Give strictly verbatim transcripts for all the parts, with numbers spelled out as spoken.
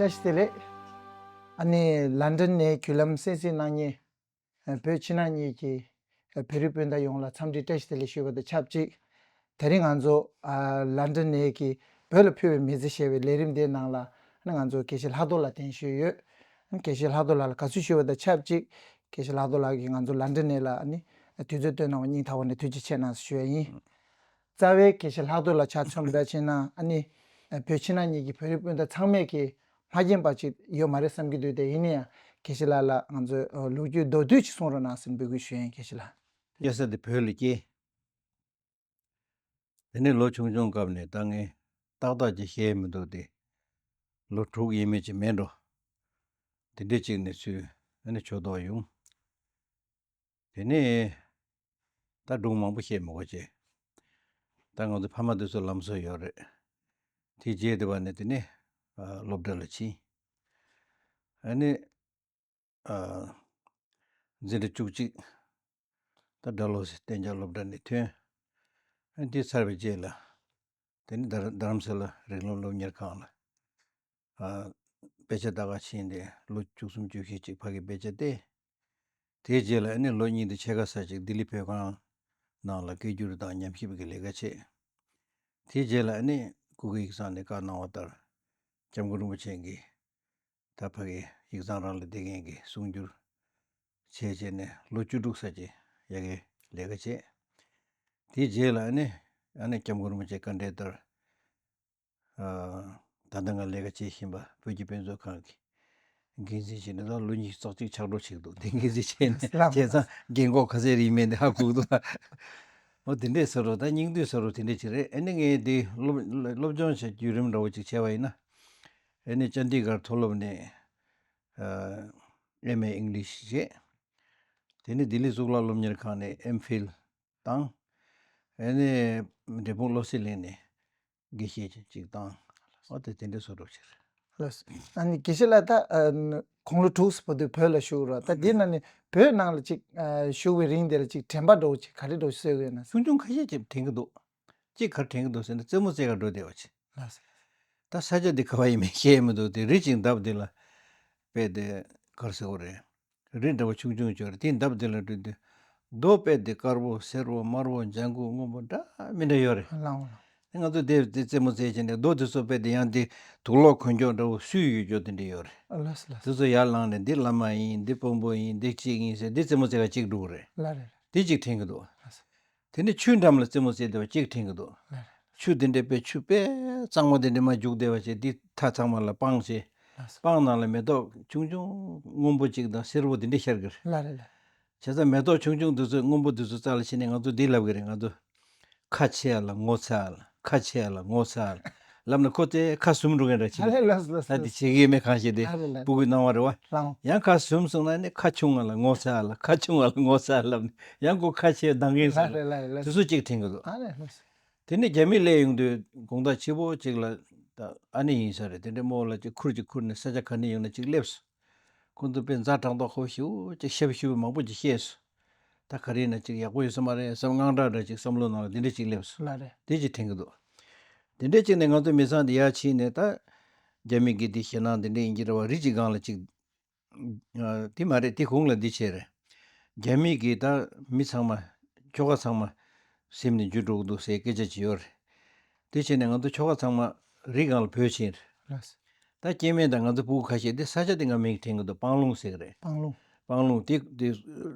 བཀྲ་ཤིས་བདེ་ལེགས། ཨ་ནི་ལན་ཌན་ནས་བརྒྱུད་ལམ་གསན་གཟིགས་གནང་མཁན་བོད་ཕྱི་ནང་གཉིས་ཀྱི་བོད་རིགས་སྤུན་ཟླ་ཡོངས་ལ་འཚམས་འདྲི་བཀྲ་ཤིས་བདེ་ལེགས་ཞུ་བ་དང་ཆབས་ཅིག་དེ་རིང་ང་ཚོ་ཨ་ལན་ཌན་ནས་ཀྱི་བོད་ལ་ཕུལ་བའི་མི་ཚེ་ཞེས་པའི་ལས་རིམ་འདིའི་ནང་ལ་ང་ཚོ་དགེ་བཤེས་ལྷག་རྡོར་ལགས་གདན་ཞུས་ཡོད། དགེ་བཤེས་ལྷག་རྡོར་ལགས་ལ་དགའ་བསུ་ཞུ་བ་དང་ཆབས་ཅིག་དགེ་བཤེས་ལྷག་རྡོར་ལགས་ཀྱིས་ང་ཚོ་ལན་ཌན་ནས་ལ་ཨ་ནི་དུས་ཚོད་བཏོན་གནང་བ་སྙིང་ཐག་པ་ནས་ཐུགས་རྗེ་ཆེ་གནང་ཞུ་ཡ་ཡིན། རྩ་བའི་དགེ་བཤེས་ལྷག་རྡོར་ལགས་ཆ་མཚོན་པ་འདྲ་བྱས་ན་ཨ་ནི་བོད་ཕྱི་ནང་གཉིས་ཀྱི་བོད་རིགས་སྤུན་ཟླ་ཚང་མས་ཀྱི་མ་མཁྱེན་པ་ཅིག་ཡོད་མ་རེད་བསམ་གྱི་འདུག་དེ་ཡིན་ན་ཡང་དགེ་བཤེས་ལགས་ལ་ང་ཚོས་ལོ་རྒྱུས་མདོར་བསྡུས་ཅིག་གསུང་རོགས་གནང་ཟེར་འབོད་སྐུལ་ཞུ་ཡ་ཡིན་དགེ་བཤེས་ལགས། སྐྱེས་ས་དེ་བོད་ལ་སྐྱེས། དེ་ནས་ལོ་ཆུང་ཆུང་སྐབས་ནས་ད་ངས་ཏག་ཏག་ཅིག་ཤེས་མི་འདུག་དེ་ལོ་དྲུག་ཡས་མས་ཅིག་མེད་འགྲོ། དེ་འདྲས་ཅིག་ནས་ཚུར་ཨ་ནི་ཆོས་ཐོག་ཡོང་། དེ་ནས་ད་སྒྲུང་མང་པོ་བཤད་མི་དགོས་ཅེས། ད་ང་ཚོ་ཕ་མ་དེ་ཚོ་ལམ་སང་ཡོད་རེད། དེ་རྗེས་དེ་བ་ནས་དེ་ནས་ཨ་སློབ་གྲྭ་ལ་ཕྱིན། ཨ་ནི་ཨ་འཛིན་གྲྭ་བཅུ་གཅིག་ད་སྦྲ་ལོ་སི་གཏན་འཇགས་སློབ་གྲྭ་ནས་ཐོན། ཨ་དེ་ཚར་བའི་རྗེས་ལ་དེ་ནི་རྡ་རྡ་རམ་ས་ལ་རིགས་ལམ་སློབ་གཉེར་ཁང་ལ་ཨ་དཔེ་ཆ་ལྟ་ག་ཕྱིན་ཏེ་ལོ་བཅུ་གསུམ་བཅུ་བཞི་ཅིག་ཕ་གི་དཔེ་ཆ་བལྟས། དེའི་རྗེས་ལ་ཨ་ནི་ལོ་གཉིས་དང་ཕྱེད་ཀ་ཙམ་ཅིག་ལྡི་ལི་བོད་ཁང་ནང་ལ་སྐད་སྒྱུར་དང་ཉམས་ཞིབ་ཀྱི་ལས་ཀ་བྱས། དེའི་རྗེས་ལ་ཨ་ནི་སྐུ་སྒེར་ཡིག་ཚང་ནས་བཀའ་གནང་བ་ལྟར་སྐྱབས་མགོན་རིན་པོ་ཆེ་གིས་ད་ཕ་གི་ཡིག་ཚང་རང་ལ་བསྡད་མཁན་གྱི་གསུང་སྒྱུར་བྱས་བྱས་ནས་ལོ་བཅུ་དྲུག་ཙམ་ཅིག་ཡ་གི་ལས་ཀ་བྱས། དེའི་རྗེས་ལ་ཨ་ནི་ཨ་ནི་སྐྱབས་མགོན་རིན་པོ་ཆེ་བཀའ་འབྲེལ་ལྟར། ཨ་ད་ལྟ་ང་ལས་ཀ་བྱེད་བཞིན་པ་བོད་ཀྱི་དཔེ་མཛོད་ཁང་གི་འགན་འཛིན་བྱས་ནས་ད་ལོ་ཉི་ཤུ་རྩ་གཅིག་ཆགས་འགྲོ་ཆེག་འདུག་དེ་འགན་འཛིན་བྱས་ནས་ལགས་བྱས་ཙང་རྒན་གོག་ག་ཚད་རེད་མེད་འདི་ཧ་གོ་གི་འདུག་འོ་དེ་འདྲས་ཟེར་རོ། ད་སྙིང་བསྡུས་ཟེར་རོ་དེ་འདྲས་ཅིག་རེད། ཨ་ནི་ངས་འདི་སློབ་སློབ་སྦྱོང་བྱ་བརྒྱུད་རིམ་འདྲ་བོ་ཅིག་བྱས་པ་ཡིན་ན། ཨ་ནི་ཅན་ཌི་གར་མཐོ་སློབ་ནས་ཨ་ཨེམ་ཨེ་ཨིང་ལིཤ་བྱས། དེ་ནས་ལྡི་ལི་གཙུག་ལག་སློབ་གཉེར་ཁང་ནས་ཨེམ་ཕིལ་དང་། ཨ་ནི་འབྲས་སྤུངས་བློ་གསལ་གླིང་ནས་དགེ་བཤེས་ཅིག་བཏང་། འོ་དེ་དེ་འདྲའི་བཟོ་འདྲ་ཅིག་རེད། ལགས་སོ། ཨ་ནི་དགེ་བཤེས་ལགས་ད་ཨ་དགུང་ལོ་དྲུག་ཙམ་བར་དུ་བོད་ལ་བཞུགས་རོགས། ད་དེའི་ནང་ནས་བོད་ནང་ལ་ཅིག་ཨ་བཞུགས་པའི་རིང་དེ་ལ་ཅིག་དྲན་པ་འདྲ་བོ་ཅིག་ག་རེ་འདྲ་བོ་ཞིག་གསོས་ཡོད་ན། ཆུང་ཆུང་ཁ་ཤས་ཅིག་དྲན་གྱི་འདུག་གཅིག་ག་རེ་དྲན་གྱི་འདུག་ཟེར་ན་རྩེད་མོ་རྩེ་གར་འགྲོ་བསྡད་པ་ཅིག་ལགས་སོ། ད་ས་ཆ་འདི་ག་བ་ཡིན་མིན་ཤེས་མི་འདུག་དེ་རི་ཅིག་འདབས་འདི་ལ་དཔེ་དེ་གར་ཟེར་བ་རེད། རི་འདྲ་བོ་ཆུང་ཆུང་ཅིག་ཡོད་རེད། དེའི་འདབས་འདི་ལ་འགྲོ་དུས་རྡོ་དཔེ་དེ་དཀར་པོ་སེར་པོ་དམར་པོ་ལྗང་གུ་སྔོན་པོ་འདྲ་མི་འདྲ་ཡོད་རེད། ལགས་འོང་། ང་ཚོ་དེ་དེ་རྩེད་མོ་རྩེ་བྱས་ནས་རྡོ་དེ་ཚོ་དཔེ་དེ་ཡང་དེ་དུག་ལོག་གོན་ཀྱོག་འདྲ་བོ་སུས་ཡོད་ཀྱོག་དེ་འདྲ་ཡོད་རེད། ལགས་སོ་ལགས་སོ། དེ་ཚོ་ཡར་ལངས་ནས་འདི་བླ་མ་ཡིན་འདི་དཔོན་པོ་ཡིན་འདི་གཅིག་ཡིན་ཟེར་འདི་རྩེད་མོ་རྩེ་ག་གཅིག་འགྲོ་གི་རེད། ལགས་རེད་རེད། དེ་གཅིག་དྲན་གྱི་འདུག་ལགས་སོ། དེ་ནས་ཆུའི་འགྲམ་ལ་རྩེད་མོ་རྩེ་བསྡད་པ་གཅིག་དྲན་གྱི་འདུག་ལགས་རེད། ཆུ་དེ་འདྲའི་དཔེ་ཆུ་དཔེ་གཙང་མ་དེ་འདྲའི་མར་རྒྱུག་བསྡད་པ་བྱས་དེ་མཐའ་ཚང་མ་ལ་སྤང་བྱས། ལགས་སོ། སྤང་ནང་ལ་མེ་ཏོག་ཆུང་ཆུང་སྔོན་པོ་གཅིག་དང་སེར་པོ་དེ་འདྲ་ཤར་གྱི་རེད། ལགས་རེད་ལགས། བྱས་ཙང་མེ་ཏོག་ཆུང་ཆུང་འདི་ཚོ་སྔོན་པོ་འདི་ཚོ་རྩ་ལ་ཕྱིན་ནས་ང་ཚོ་འདི་ལབ་ཀྱི་རེད། ང་ཚོ་ཁ་ཕྱེ་ཡ་ལ་ངོ་ཚ་ཡ་ལ་ཁ་ཕྱེ་ཡ་ལ་ངོ་ཚ་ཡ་ལ་ལབ་ནས་ཁོ་ཚོས་ཁ་ཟུམ་འགྲོ་མཁན་འདྲ་ཕྱིན། ཨ་ལས་ལགས་ལགས་ད་འདི་ལགས། བྱེད་ཀྱི་ཡོད་མེད་གང་ཤེས་དེ་ཨ་ལས་ལགས། སྤུ་གུའི་སྣང་བ་རེད་བ། ལགས། ཡང་ཁ་ཟུམ་སོང་ན་ནི་ཁ་ཆུང་བ་ལ་ངོ་ཚ་ཡ་ལ་ཁ་ཆུང་བ་ལ་ངོ་ཚ་ཡ་ལབ་ནས་ཡང་ཁོ་ཁ་ཕྱེ་ཡ་འདང་གིན་ལགས་སོང་། རེད་ལགས་རེད་ལགས། དེ་ཚོ་གཅིག་དྲན་གྱི་འདུག་ཨ་ལས་ལགས། དེ་ནས་རྒྱ་མི་སླེབས་ཡོང་དུས་དགོང་དག་ཕྱི་པོ་ཅིག་ལ་ད་ཨ་ནེ་ཡིན་ས་རེད། དེ་འདྲའི་རྨོ་ལགས་ཅིག་ཁུར་ཅིག་ཁུར་ནས་ས་ཆ་ག་ནས་ཡོང་ན་ཅིག་སླེབས་སོང་། ཁོང་ཚོ་དཔེ་ཛ་དྲག་མདོག་ཁ་པོ་ཞེ་པོ་ཅིག་ཞབས་ཞུ་བ་མང་པོ་ཅིག་བཤད་སོང་། ད་ག་རེ་ཡིན་ན་ཅིག་ཡག་པོ་ཡོད་ས་མ་རེད་བསམ་དངངས་སྐྲག་འདྲ་ཅིག་བསམ་བློ་ནང་ལ་དེ་འདྲ་ཅིག་སླེབས་སོང་། ལགས་རེད། དེ་ཅིག་དྲན་གྱི་འདུག་དེ་འདྲ་ཅིག་ནས་ང་ཚོ་མི་ཚང་དེ་ཡར་ཕྱིན་ནས་ད་རྒྱ་མི་གི་དེ་ཞེད་སྣང་དེ་འདྲ་ཡིན་གྱི་རེད་བ། རི་གཅིག་སྒང་ལ་ཅིག་ཨ་དེ་མ་རེད། དེ་གུང་ལ་འདི་བྱས་རེད། རྒྱ་མི་གིས་ད་མི་ཚང་མ་ཁྱོ་ག་ཚང་མ་ཟིན་ནས་འགྱུར་འགྲོ་གི་འདུག་ཟེར་སྐད་ཆ་ཅིག་ཡོད་རེད། དེ་བྱས་ནས་ང་ཚོ་ཁྱོ་ག་ཚང་མ་རི་སྒང་ལ་བྲོས་ཕྱིན་རེད། ལགས་སོ། ད་སྐྱེ་དམན་དང་ང་ཚོ་སྤུ་གུ་ཁ་ཤས་དེ་ས་ཆ་དེ་ང་མིང་དྲན་གི་འདུག་སྤང་ལུང་ཟེར་གི་རེད། སྤང་ལུང་། སྤང་ལུང་དེ་དེ་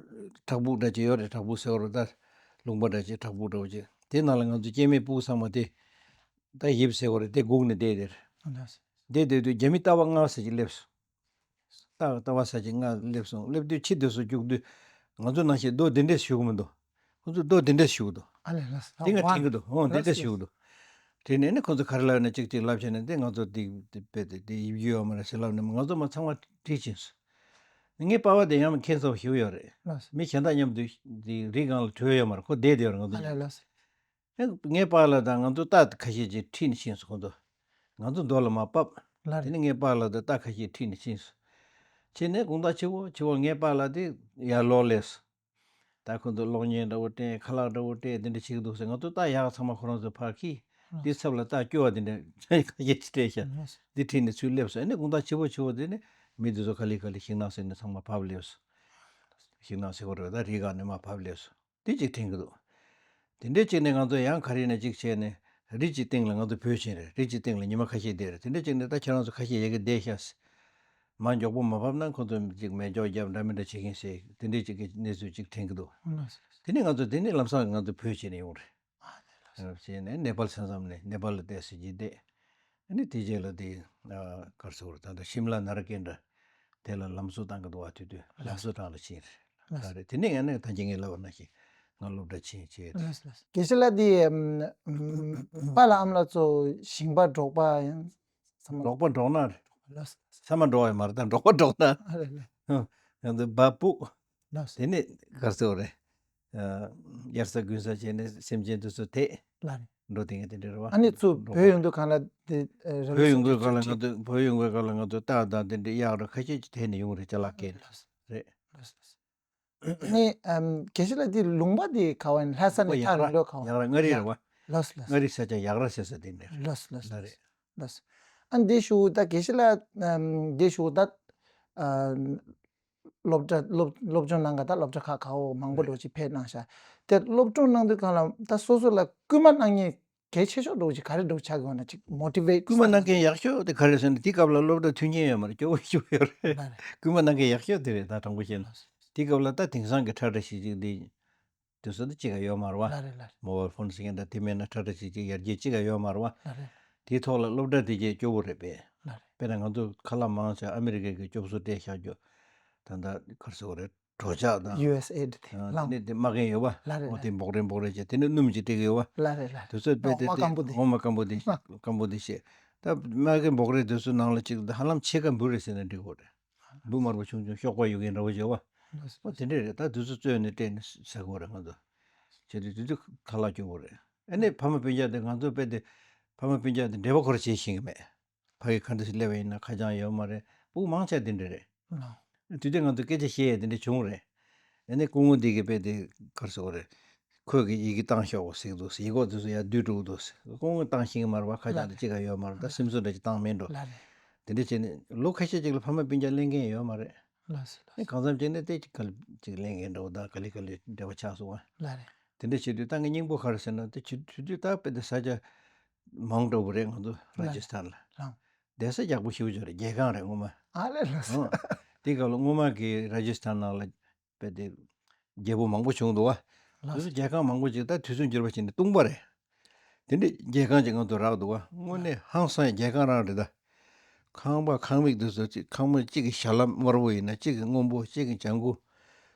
བྲག་ཕུག་འདྲ་ཅིག་ཡོད་རེད། བྲག་ཕུག་ཟེར་བ་རེད། ད་ལུང་པ་འདྲ་ཅིག་བྲག་ཕུག་འདྲ་བོ་ཅིག་དེ་ནང་ལ་ང་ཚོ་སྐྱེ་དམན་སྤུ་གུ་ཚང་མ་དེ་ད་ཡིབ་ཟེར་བ་རེད། དེ་སྒུག་ནས་བསྡད་དེ་རེད། ལགས་སོ། བསྡད་བསྡད་དུས་རྒྱ་མི་ལྟ་བ་སྔ་ས་ཅིག་སླེབས་སོང་། ལྟ་ལྟ་བ་ས་ཅིག་སྔ་སླེབས་སོང་། སླེབས་དུས་ཕྱི་དེ་ཚོ་རྒྱུག་དུས་ང་ཚོ་ནང་བཞིན་རྡོ་འདི་འདྲས་གཞུ་གི་མི་འདུག་ཁོ་ཚོ་རྡོ་འདི་འདྲས་གཞུ་གི་འདུག་ཨ་ལས་ལགས་སོ། དེ་ང་ཝ། དྲན་གི་འདུག་ཨོ་འདི་ལགས་འདྲས་སོ། གཞུ་གི་འདུག་དྲན་ནས་ནི་ཁོ་ཚོ་ག་རེ་ལབ་ན་གཅིག་གཅིག་ལབ་བྱས་ནས་དེ་ང་ཚོ་དེ་དེ་དཔེ་དེ་དེ་ཡིབ་རྒྱུ་ཡོད་མ་རེད་ཟེར་ལབ་ནས་ང་ཚོ་མ་ཚང་མ་ཁྲིད་ཕྱིན་སོང་། ངའི་པ་ཕ་དེ་ཡང་མཁྱེན་ཚོར་ཞིག་ཡོད་རེད། ལགས་སོ། མི་གཞན་དག་མཉམ་དུ་དེ་རི་སྒང་ལ་བྲོས་ཡོད་མ་རེད། ཁོ་བསྡད་དེ་ཡོད་རེད་ང་ཚོ་ཨ་མཉམ། ལས་ལགས་སོ། ངའི་པཱ་ལགས་དང་ང་ཚོ་རྟ་ཁ་ཤས་ཅིག་ཁྲིད་ནས་ཕྱིན་སོང་ཁོང་ཚོ། ང་ཚོ་རྡོ་ལ་མར་བབས། ལགས་རེད། དེ་ནས་ངའི་པཱ་ལགས་དང་རྟ་ཁ་ཤས་ཁྲིད་ནས་ཕྱིན་སོང་། ཕྱིན་ནས་དགོང་དག་ཕྱི་པོ་ཕྱི་པོ་ངའི་པཱ་ལགས་དེ་ཡར་ལོག་སླེབས་སོང་། ད་ཁོང་ཚོ་གློག་བརྙན་འདྲ་བོ་སྟོན། ཁ་ལག་འདྲ་བོ་སྟོན། དེ་འདྲ་བྱེད་ཀྱི་འདུག་ཟེར། ང་ཚོ་རྟ་ཡག་ཚང་མ་ཁོ་རང་ཚོའི་ཕར་འཁྱེར། འདི་ཚབ་ལ་རྟགས་སྐྱོ་བ་དེ་འདྲ་ཁ་ཤས་ཅིག་སྤྲད་ཤག་འདི་ཁྲིད་ནས་ཚུར་སླེབས་སོང་། ཨ་ནི་དགོང་དག་ཕྱི་པོ་ཕྱི་པོ་དེ་ནི་མི་འདི་ཚོ་ག་ལེ་ག་ལེ་ཤིང་ནགས་ཟེར་ནས་ཚང་མ་བབས་སླེབས་སོང་། ཤིང་ནགས་ཟེར་བ་རེད། ད་རི་སྒང་ནས་མར་བབས་སླེབས་སོང་། དེ་གཅིག་དྲན་གྱི་འདུག་དེ་འདྲའི་གཅིག་ནས་ང་ཚོ་ཡང་ག་རེ་ནས་གཅིག་བྱས་ནས་རི་གཅིག་སྟེང་ལ་ང་ཚོ་བོད་ཕྱིན་རེད། རི་གཅིག་སྟེང་ལ་ཉི་མ་ཁ་ཤས་བསྡད་རེད། དེ་འདྲའི་གཅིག་ནས་ད་ཁྱེད་རང་ཚོ་ཁ་ཤས་ཡ་གི་བསྡད་ཤག་མ་མགྱོགས་པོ་མ་བབས་ན་ཁོ་ཚོ་གཅིག་མེ་སྒྱོགས་བརྒྱབ་འདྲ་མི་འདྲ་བྱེད་མཁན་ཞིག་དེ་འདྲའི་གཅིག་གི་གནས་ཚུལ་གཅིག་དྲན་གྱི་འདུག་ལགས་སོ། དེ་ནས་ང་ཚོ་དེ་ནས་ལམ་སང་ང་ཚོ་བོད་ཕྱིན་ནས་ཡོང་རེད། ཨ་ནས་ལགས་སོ། བྱས་ནས་ནེ་པཱལ་ས་མཚམས་ནས་ནེ་པཱལ་ལ་བསྡད་ཟེར་གྱི་བསྡད། ཨ་ནི་དེ་རྗེས་ལ་དེ་ཨ་ག་རེ་ཟེར་དགོས་རེད། ད་ལྟ་ཤིམ་ལ་ནཱ་ར་ཀེན་ཌ་དེ་ལ་ལམ་བཟོ་བཏང་གི་འདུག་བ། དུས་དུས་ལམ་བཟོ་གྲངས་ལ་ཕྱིན་རེད། ལགས་སོ། ད་རེད། དེ་ནས་ཡང་ནས་ད་གིན་ངས་ལབ་པ་ནང་བཞིན་ང་སློབ་གྲྭ་ཕྱིན་བྱས་རེད། ལགས་སོ། ལགས་སོ། དགེ་བཤེས་ལགས་འདི་ཨམ་ཨམ་པཱ་ལགས་ཨ་མ་ལགས་ཚོ་ཞིང་པ་འབྲོག་པ་ཡང་ཚང་མ། འབྲོག་པ་འབྲོག་ནག་རེད། ལགས་སོ། ཚང་མ་འབྲོག་པ་ཡང་མ་རེད། ད་འབྲོག་པ་འབྲོག་ནག་ཨ་རེད་ལགས། ཡང་དུ་བ་སྤུ། ལགས་སོ། དེ་ནས་ག་རེ་ཟེར་དགོས་རེད། ཨ་དབྱར་ས་དགུན་ས་བྱས་ནས་སེམས་ཅན་དེ་ཚོ་དེད། ལགས་རེད། འགྲོ་དེ་ངས་དེ་འདྲ་རེད་བ། ཨ་ནི་ཚུར་འགྲོ་བོད་ཡོང་དུས་གང་ལ་དེ་ཨ་ར་བོད་ཡོང་དུས་གང་ལ་ང་ཚོ་བོད་ཡོང་དུས་གང་ལ་ང་ཚོ་སྟག་དང་དེ་འདྲའི་གཡག་ར་ཁ་ཤས་ཀྱིས་དེད་ནས་ཡོང་རེད། ཅ་ལག་སྐྱེལ་ནས། ལགས་སོ། རེད། ལགས་སོ། ལགས་སོ། ནི་ཨམ་དགེ་བཤེས་ལགས་འདི་ལུང་པ་འདི་ག་བ་ཡིན། ལྷ་ས་ནས་ཨོ་ཡག་ཐག་རིང་ར་ལོས་ག་བ། ཡག་ར་མངའ་རིས་རེད་བ། ལགས་སོ། ལགས་སོ། མངའ་རིས་ས་ཆ་ཡག་ར་ཟེར་ས་དེ་འདྲ་རེད། ལགས་སོ། ལགས་སོ། ལགས་རེད། ལགས་སོ། ཨ་འདི་ཞུ་ད་དགེ་བཤེས་ལགས་ཨམ་འདི་ཞུ་ད་ཨམ་སློབ་གྲྭ་སློབ་སློབ་སྦྱོང་གནང་ག་ད་སློབ་གྲྭ་ཁག་ཁག་འོ་མང་པོ་རེད། འགྲོ་ཅིག་ཕེབས་གནང་ཤག་དེ་སློབ་སྦྱོང་གནང་དུས་གང་ལ་ད་སོ་སོ་ལ་སྐུལ་མ་གནང་མཁན་གལ་ཆེ་ཤོས་འདྲ་བོ་ཅིག་ག་རེ་འདྲ་བོ་ཆགས་ཀྱི་ཡོད་ན་ཅིག་མོ་ཊི་ཝེཊ། སྐུལ་མ་གནང་མཁན་ཡག་ཤོས་དེ་ག་རེ་ཟེར་ན་དེ་སྐབས་ལ་སློབ་གྲྭ་མཐུན་རྐྱེན་ཡོད་མ་རེད། སྐྱོ་བོ་ཞེ་པོ་ཡོད་རེད། ལགས་རེད། སྐུལ་མ་གནང་མཁན་ཡག་ཤོས་དེ་རེད། ད་དྲང་པོ་བཤད་ན་དེ་སྐབས་ལ་ད་དེང་སང་གི་ཁྲ་ཁྲ་ཞིག་ཅིག་དེ་དེ་ཚོ་དེ་གཅིག་ཀ་ཡོད་མ་རེད་བ། ལགས་རེད། ལགས་རེད། མོ་བལ་ཕོན་ཟེར་མཁན་ད་དེ་མེད་ན་ཁྲ་ཁྲ་ཞིག་ཅིག་ཡར་རྒྱས་གཅིག་ཀ་ཡོད་མ་རེད་བ། ལགས་རེད། དེའི་ཐོག་ལ་སློབ་གྲྭ་དེ་གས་སྐྱོ་བོ་རེད་པས། ལགས་རེད། དཔེར་ན་ང་ཚོ་ཁ་ལག་མང་ཆེ་ཨ་མི་རི་ཀ་གི་སྐྱོབ་གསོ་སྤྲད་བཞག་རྒྱུ། ད་ལྟ་ག་རེ་ཟེར་དགོས་རེད། གྲོ་ཆག་དང་། ཡུ་ཨེས་ཨེ་ཌི་དེ་ཨ་ལངས། དེ་ནས་དེ་མ་རྒན་ཡོད་པ། ལགས་རེད། འོ་དེ་ལགས་རེད། འབོག་རེ་འབོག་རེ་བྱས་དེ་ནས་སྣུམ་གྱིས་སྤྲད་ཀྱི་ཡོད་པ། ལགས་རེད། ལགས་རེད། དེ་ཚོ་དཔེ་དེ་འོ་མ་དེ་སྐམ་པོ་དེ། འོ་མ་སྐམ་པོ་དེ། ལགས། སྐམ་པོ་དེ་བྱས། ད་མ་རྒན་འབོག་རེ་དེ་ཚོ་ནང་ལ་ཅིག་ཧ་ལམ་ཕྱེད་ཀ་འབུ་རེད་ཟེར་ན་འགྲིག་གི་རེད། འབུ་དམར་པོ་ཆུང་ཆུང་གཤོག་པ་ཡོད་མཁན་འདྲ་བོ་བྱས་པ། ལགས་སོ། འོ་དེ་འདྲས་རེད། ད་དེ་ཚོ་བཙོས་ནས་སྤྲད་ནས་ཟ་དགོས་རེད་ང་ཚོ། བྱས་དུས་དེ་དུས་ཁ་ལག་སྐྱོ་བོ་རེད། ཨ་ནི་ཕ་མ་སྤུན་ཀྱག་དེ་ང་ཚོ་དཔེ་དེ་ཕ་མ་སྤུན་ཀྱག་དེ་འབྲེལ་བ་ཁོ་ར་བྱེད་ཤེས་ཀྱི་མེད། ཕ་གི་ག་འདྲ་ཞིག་སླེབས་པ་ཡིན་ན་ཁ་བྱང་ཡོད་མ་རེད། སྤུ་གུ་མང་ཆེ་དེ་འདྲ་རེད། ལགས། དུས་དེ་ང་ཚོ་སྐད་ཆ་བཤད་ཡས་དེ་འདྲ་བྱུང་རེད། ཨ་ནི་སྐུ་ངོ་འདི་གིས་དཔེ་དེ་ག་རེ་ཟེར་དགོས་རེད། ཁོས་གི་ཡི་གེ་བཏང་ཤོག་གོ་ཟེར་གི་འདུག་ཟེར། ཡི་གོག་དེ་ཚོ་ཡར་བསྡུས་འགྲོ་གི་འདུག་ཟེར། སྐུ་ངོས་བཏང་ཤེས་ཀྱི་མ་རེད་པ། ཁ་བྱང་དེ་ལགས། གཅིག་ཀ་ཡོད་མ་རེད། ད་ལགས། སེམས་གསོ་འདྲ་ཅིག་བཏང་མེད་འགྲོ། ལགས་རེད། དེ་འདྲ་བྱས་ནས་ལོ་ཁ་ཤས་ཅིག་ལ་ཕ་མ་སྤུན་ཀྱག་གླེང་མཁན་ཡོད་མ་རེད། ལགས་སོ། ལགས་སོ། ཨ་ནི་གང་འཚམ་ཅིག་ནས་དེ་ཅིག་ག་ལེ་ཅིག་གླེང་མཁན་འདྲ་བོ་དང་ག་ལེ་ག་ལེ་འབྲེལ་བ་ཆགས་སོང་བ། ལགས་རེད། དེ་འདྲ་བྱེད་དུས་ད་ངའི་སྙིང་པོ་ག་རེ་ཟེར་ན་དེ་བྱེད་དུས་ད་དཔེ་དེ་ས་ཆ་མང་དྲགས་པོ་རེད། ང་ཚོ་ལགས་རེད། ར་ཇི་སི་ཐན་ལ། ལགས། བསྡད་ས་ཡག་པོ་ཞེ་པོ་ཅིག་རེད། རྒྱལ་ཁང་རེད་སྔོན་མ། ཨ་ལས་ལགས་སོ། ཨང་། དེ་སྐབས་ལ་སྔོན་མ་གི་ར་ཇི་སི་ཐན་ནང་ལ་དཔེ་དེ་རྒྱལ་པོ་མང་པོ་བྱུང་འདུག་བ། ལགས། དེ་ཚོ་རྒྱལ་ཁང་མང་པོ་ཅིག་ད་དུས་མཚུངས་འགྱུར་བ་ཕྱིན་ནས་སྟོང་པ་རེད། དེ་འདྲའི་རྒྱལ་ཁང་ཅིག་ང་ཚོ་རག་འདུག་བ། དངོས་གནས་ཧང་སང་ཡ་རྒྱལ་ཁང་རང་རེད་ད། ཁང་པ་ཁང་མིག་དེ་ཚོ་གཅིག་ཁང་མིག་གཅིག་གི་ཞྭ་ལམ་དམར་པོ་ཡིན་ན་གཅིག་གི་སྔོན་པོ་གཅིག་གི་ལྗང་གུ།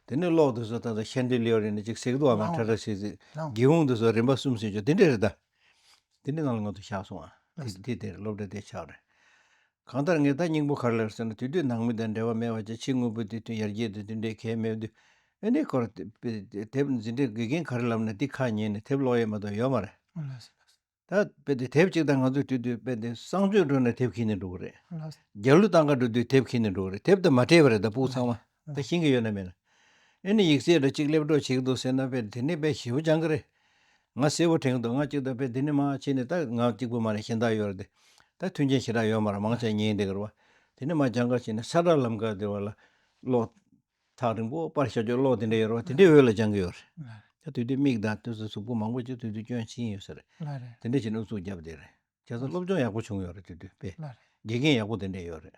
དེ་ནས་གློག་དེ་ཚོ་ད་ལྟ་ཤན་ཏི་ལི་ཡར་ཡིན་ན་གཅིག་ཟེར་གི་འདུག་བ། མ་ལགས། ཁྲ་ཁྲ་ཟེར་ཟེར། ལགས། སྒེའུ་ཁུང་དེ་ཚོ་རིམ་པ་གསུམ་ཟིན་ཆོག་དེ་འདྲ་རེད་ད། དེ་འདྲའི་ནང་ལ་ང་ཚོ་བཞག་སོང་ཨ། དེ་དེ་དེར་སློབ་གྲྭ་དེ་ཆགས་རེད། གང་ལྟར་ངས་ད་སྙིང་པོ་ག་རེ་ལབ་ཟེར་ན་དེ་དུས་ནང་མི་དང་འབྲེལ་བ་མེད་པ་བྱས། ཕྱི་དངོས་པོ་དེ་དུས་ཡར་རྒྱས་དེ་དུས་འདྲའི་གལ་མེད་དུས། ཨ་ནི་ཁོར་དེབ་འཛིན་གྲྭའི་དགེ་རྒན་ག་རེ་ལབ་ན་དེ་ཁ་ཉན་ནས་དེབ་ཀློག་ཡས་མ་གཏོགས་ཡོད་མ་རེད། ལགས་སོ། ལགས་སོ། ད་དཔེ་དེ་དེབ་ཅིག་དང་ང་ཚོ་དུས་དུས་དཔེ་དེ་གསང་སྤྱོད་འགྲོ་ན་དེབ་ཁྱེར་ནས་འགྲོ་གི་རེད། ལགས་སོ། རྒྱ་གླུ་བཏང་ག་འགྲོ་དུས་དེབ་ཁྱེར་ནས་འགྲོ་གི་རེད། དེབ་དང་མ་སྤྲད་པ་རེད། ད་སྤུ་གུ་ཚང་མ་ད་ཤེས་ཀྱི་ཡོད་ན་མེད་ན། ཨ་ནི་ཡིག་ཚད་འདྲ་གཅིག་སླེབས་འགྲོ་བྱེད་ཀྱི་འདུག་ཟེར་ན་དཔེ་དེ་ནས་དཔེ་ཞེ་པོ་སྦྱང་གི་རེད། ང་གསལ་པོ་དྲན་གྱི་འདུག་ང་གཅིག་ད་དཔེ་དེ་ནས་མར་ཕྱིན་ནས་ད་ང་གཅིག་པུ་མ་རེད། གཞན་དག་ཡོད་རེད་དེ། ད་མཐུན་རྐྱེན་ཞེ་དྲག་ཡོད་མ་རེད། མང་ཆེ་ཉན་བསྡད་ཀྱི་རེད་བ། དེ་ནས་མར་སྦྱང་ག་ཕྱིན་ནས་ས་བཀྲ་ལམ་ཁ་དེ་བ་ལ་གློག་ཐག་རིང་པོ་པར་ཤར་ཕྱོགས་གློག་དེ་འདྲ་ཡོད་རེད་བ། དེ་འདྲའི་འོག་ལ་སྦྱང་གི་ཡོད་རེད། ལགས་རེད། ད་དུས་དུས་མིག་དང་དུས་སུ་གཟུགས་པོ་མང་པོ་ཅིག་དུས་དུས་སྐྱོན་ཕྱིན་ཡོད་ས་རེད། ལགས་རེད། དེ་འདྲ་བྱས་ནས་ཨུ་ཚུགས་བརྒྱབ་བསྡད་རེད། བྱས་ཙང་སློབ་སྦྱོང་ཡག་པོ་བྱུང་ཡོད་རེད། དུས་དུས་དཔེ། ལགས་རེད། དགེ་རྒན་ཡག་པོ་དེ་འདྲ་ཡོད་རེད།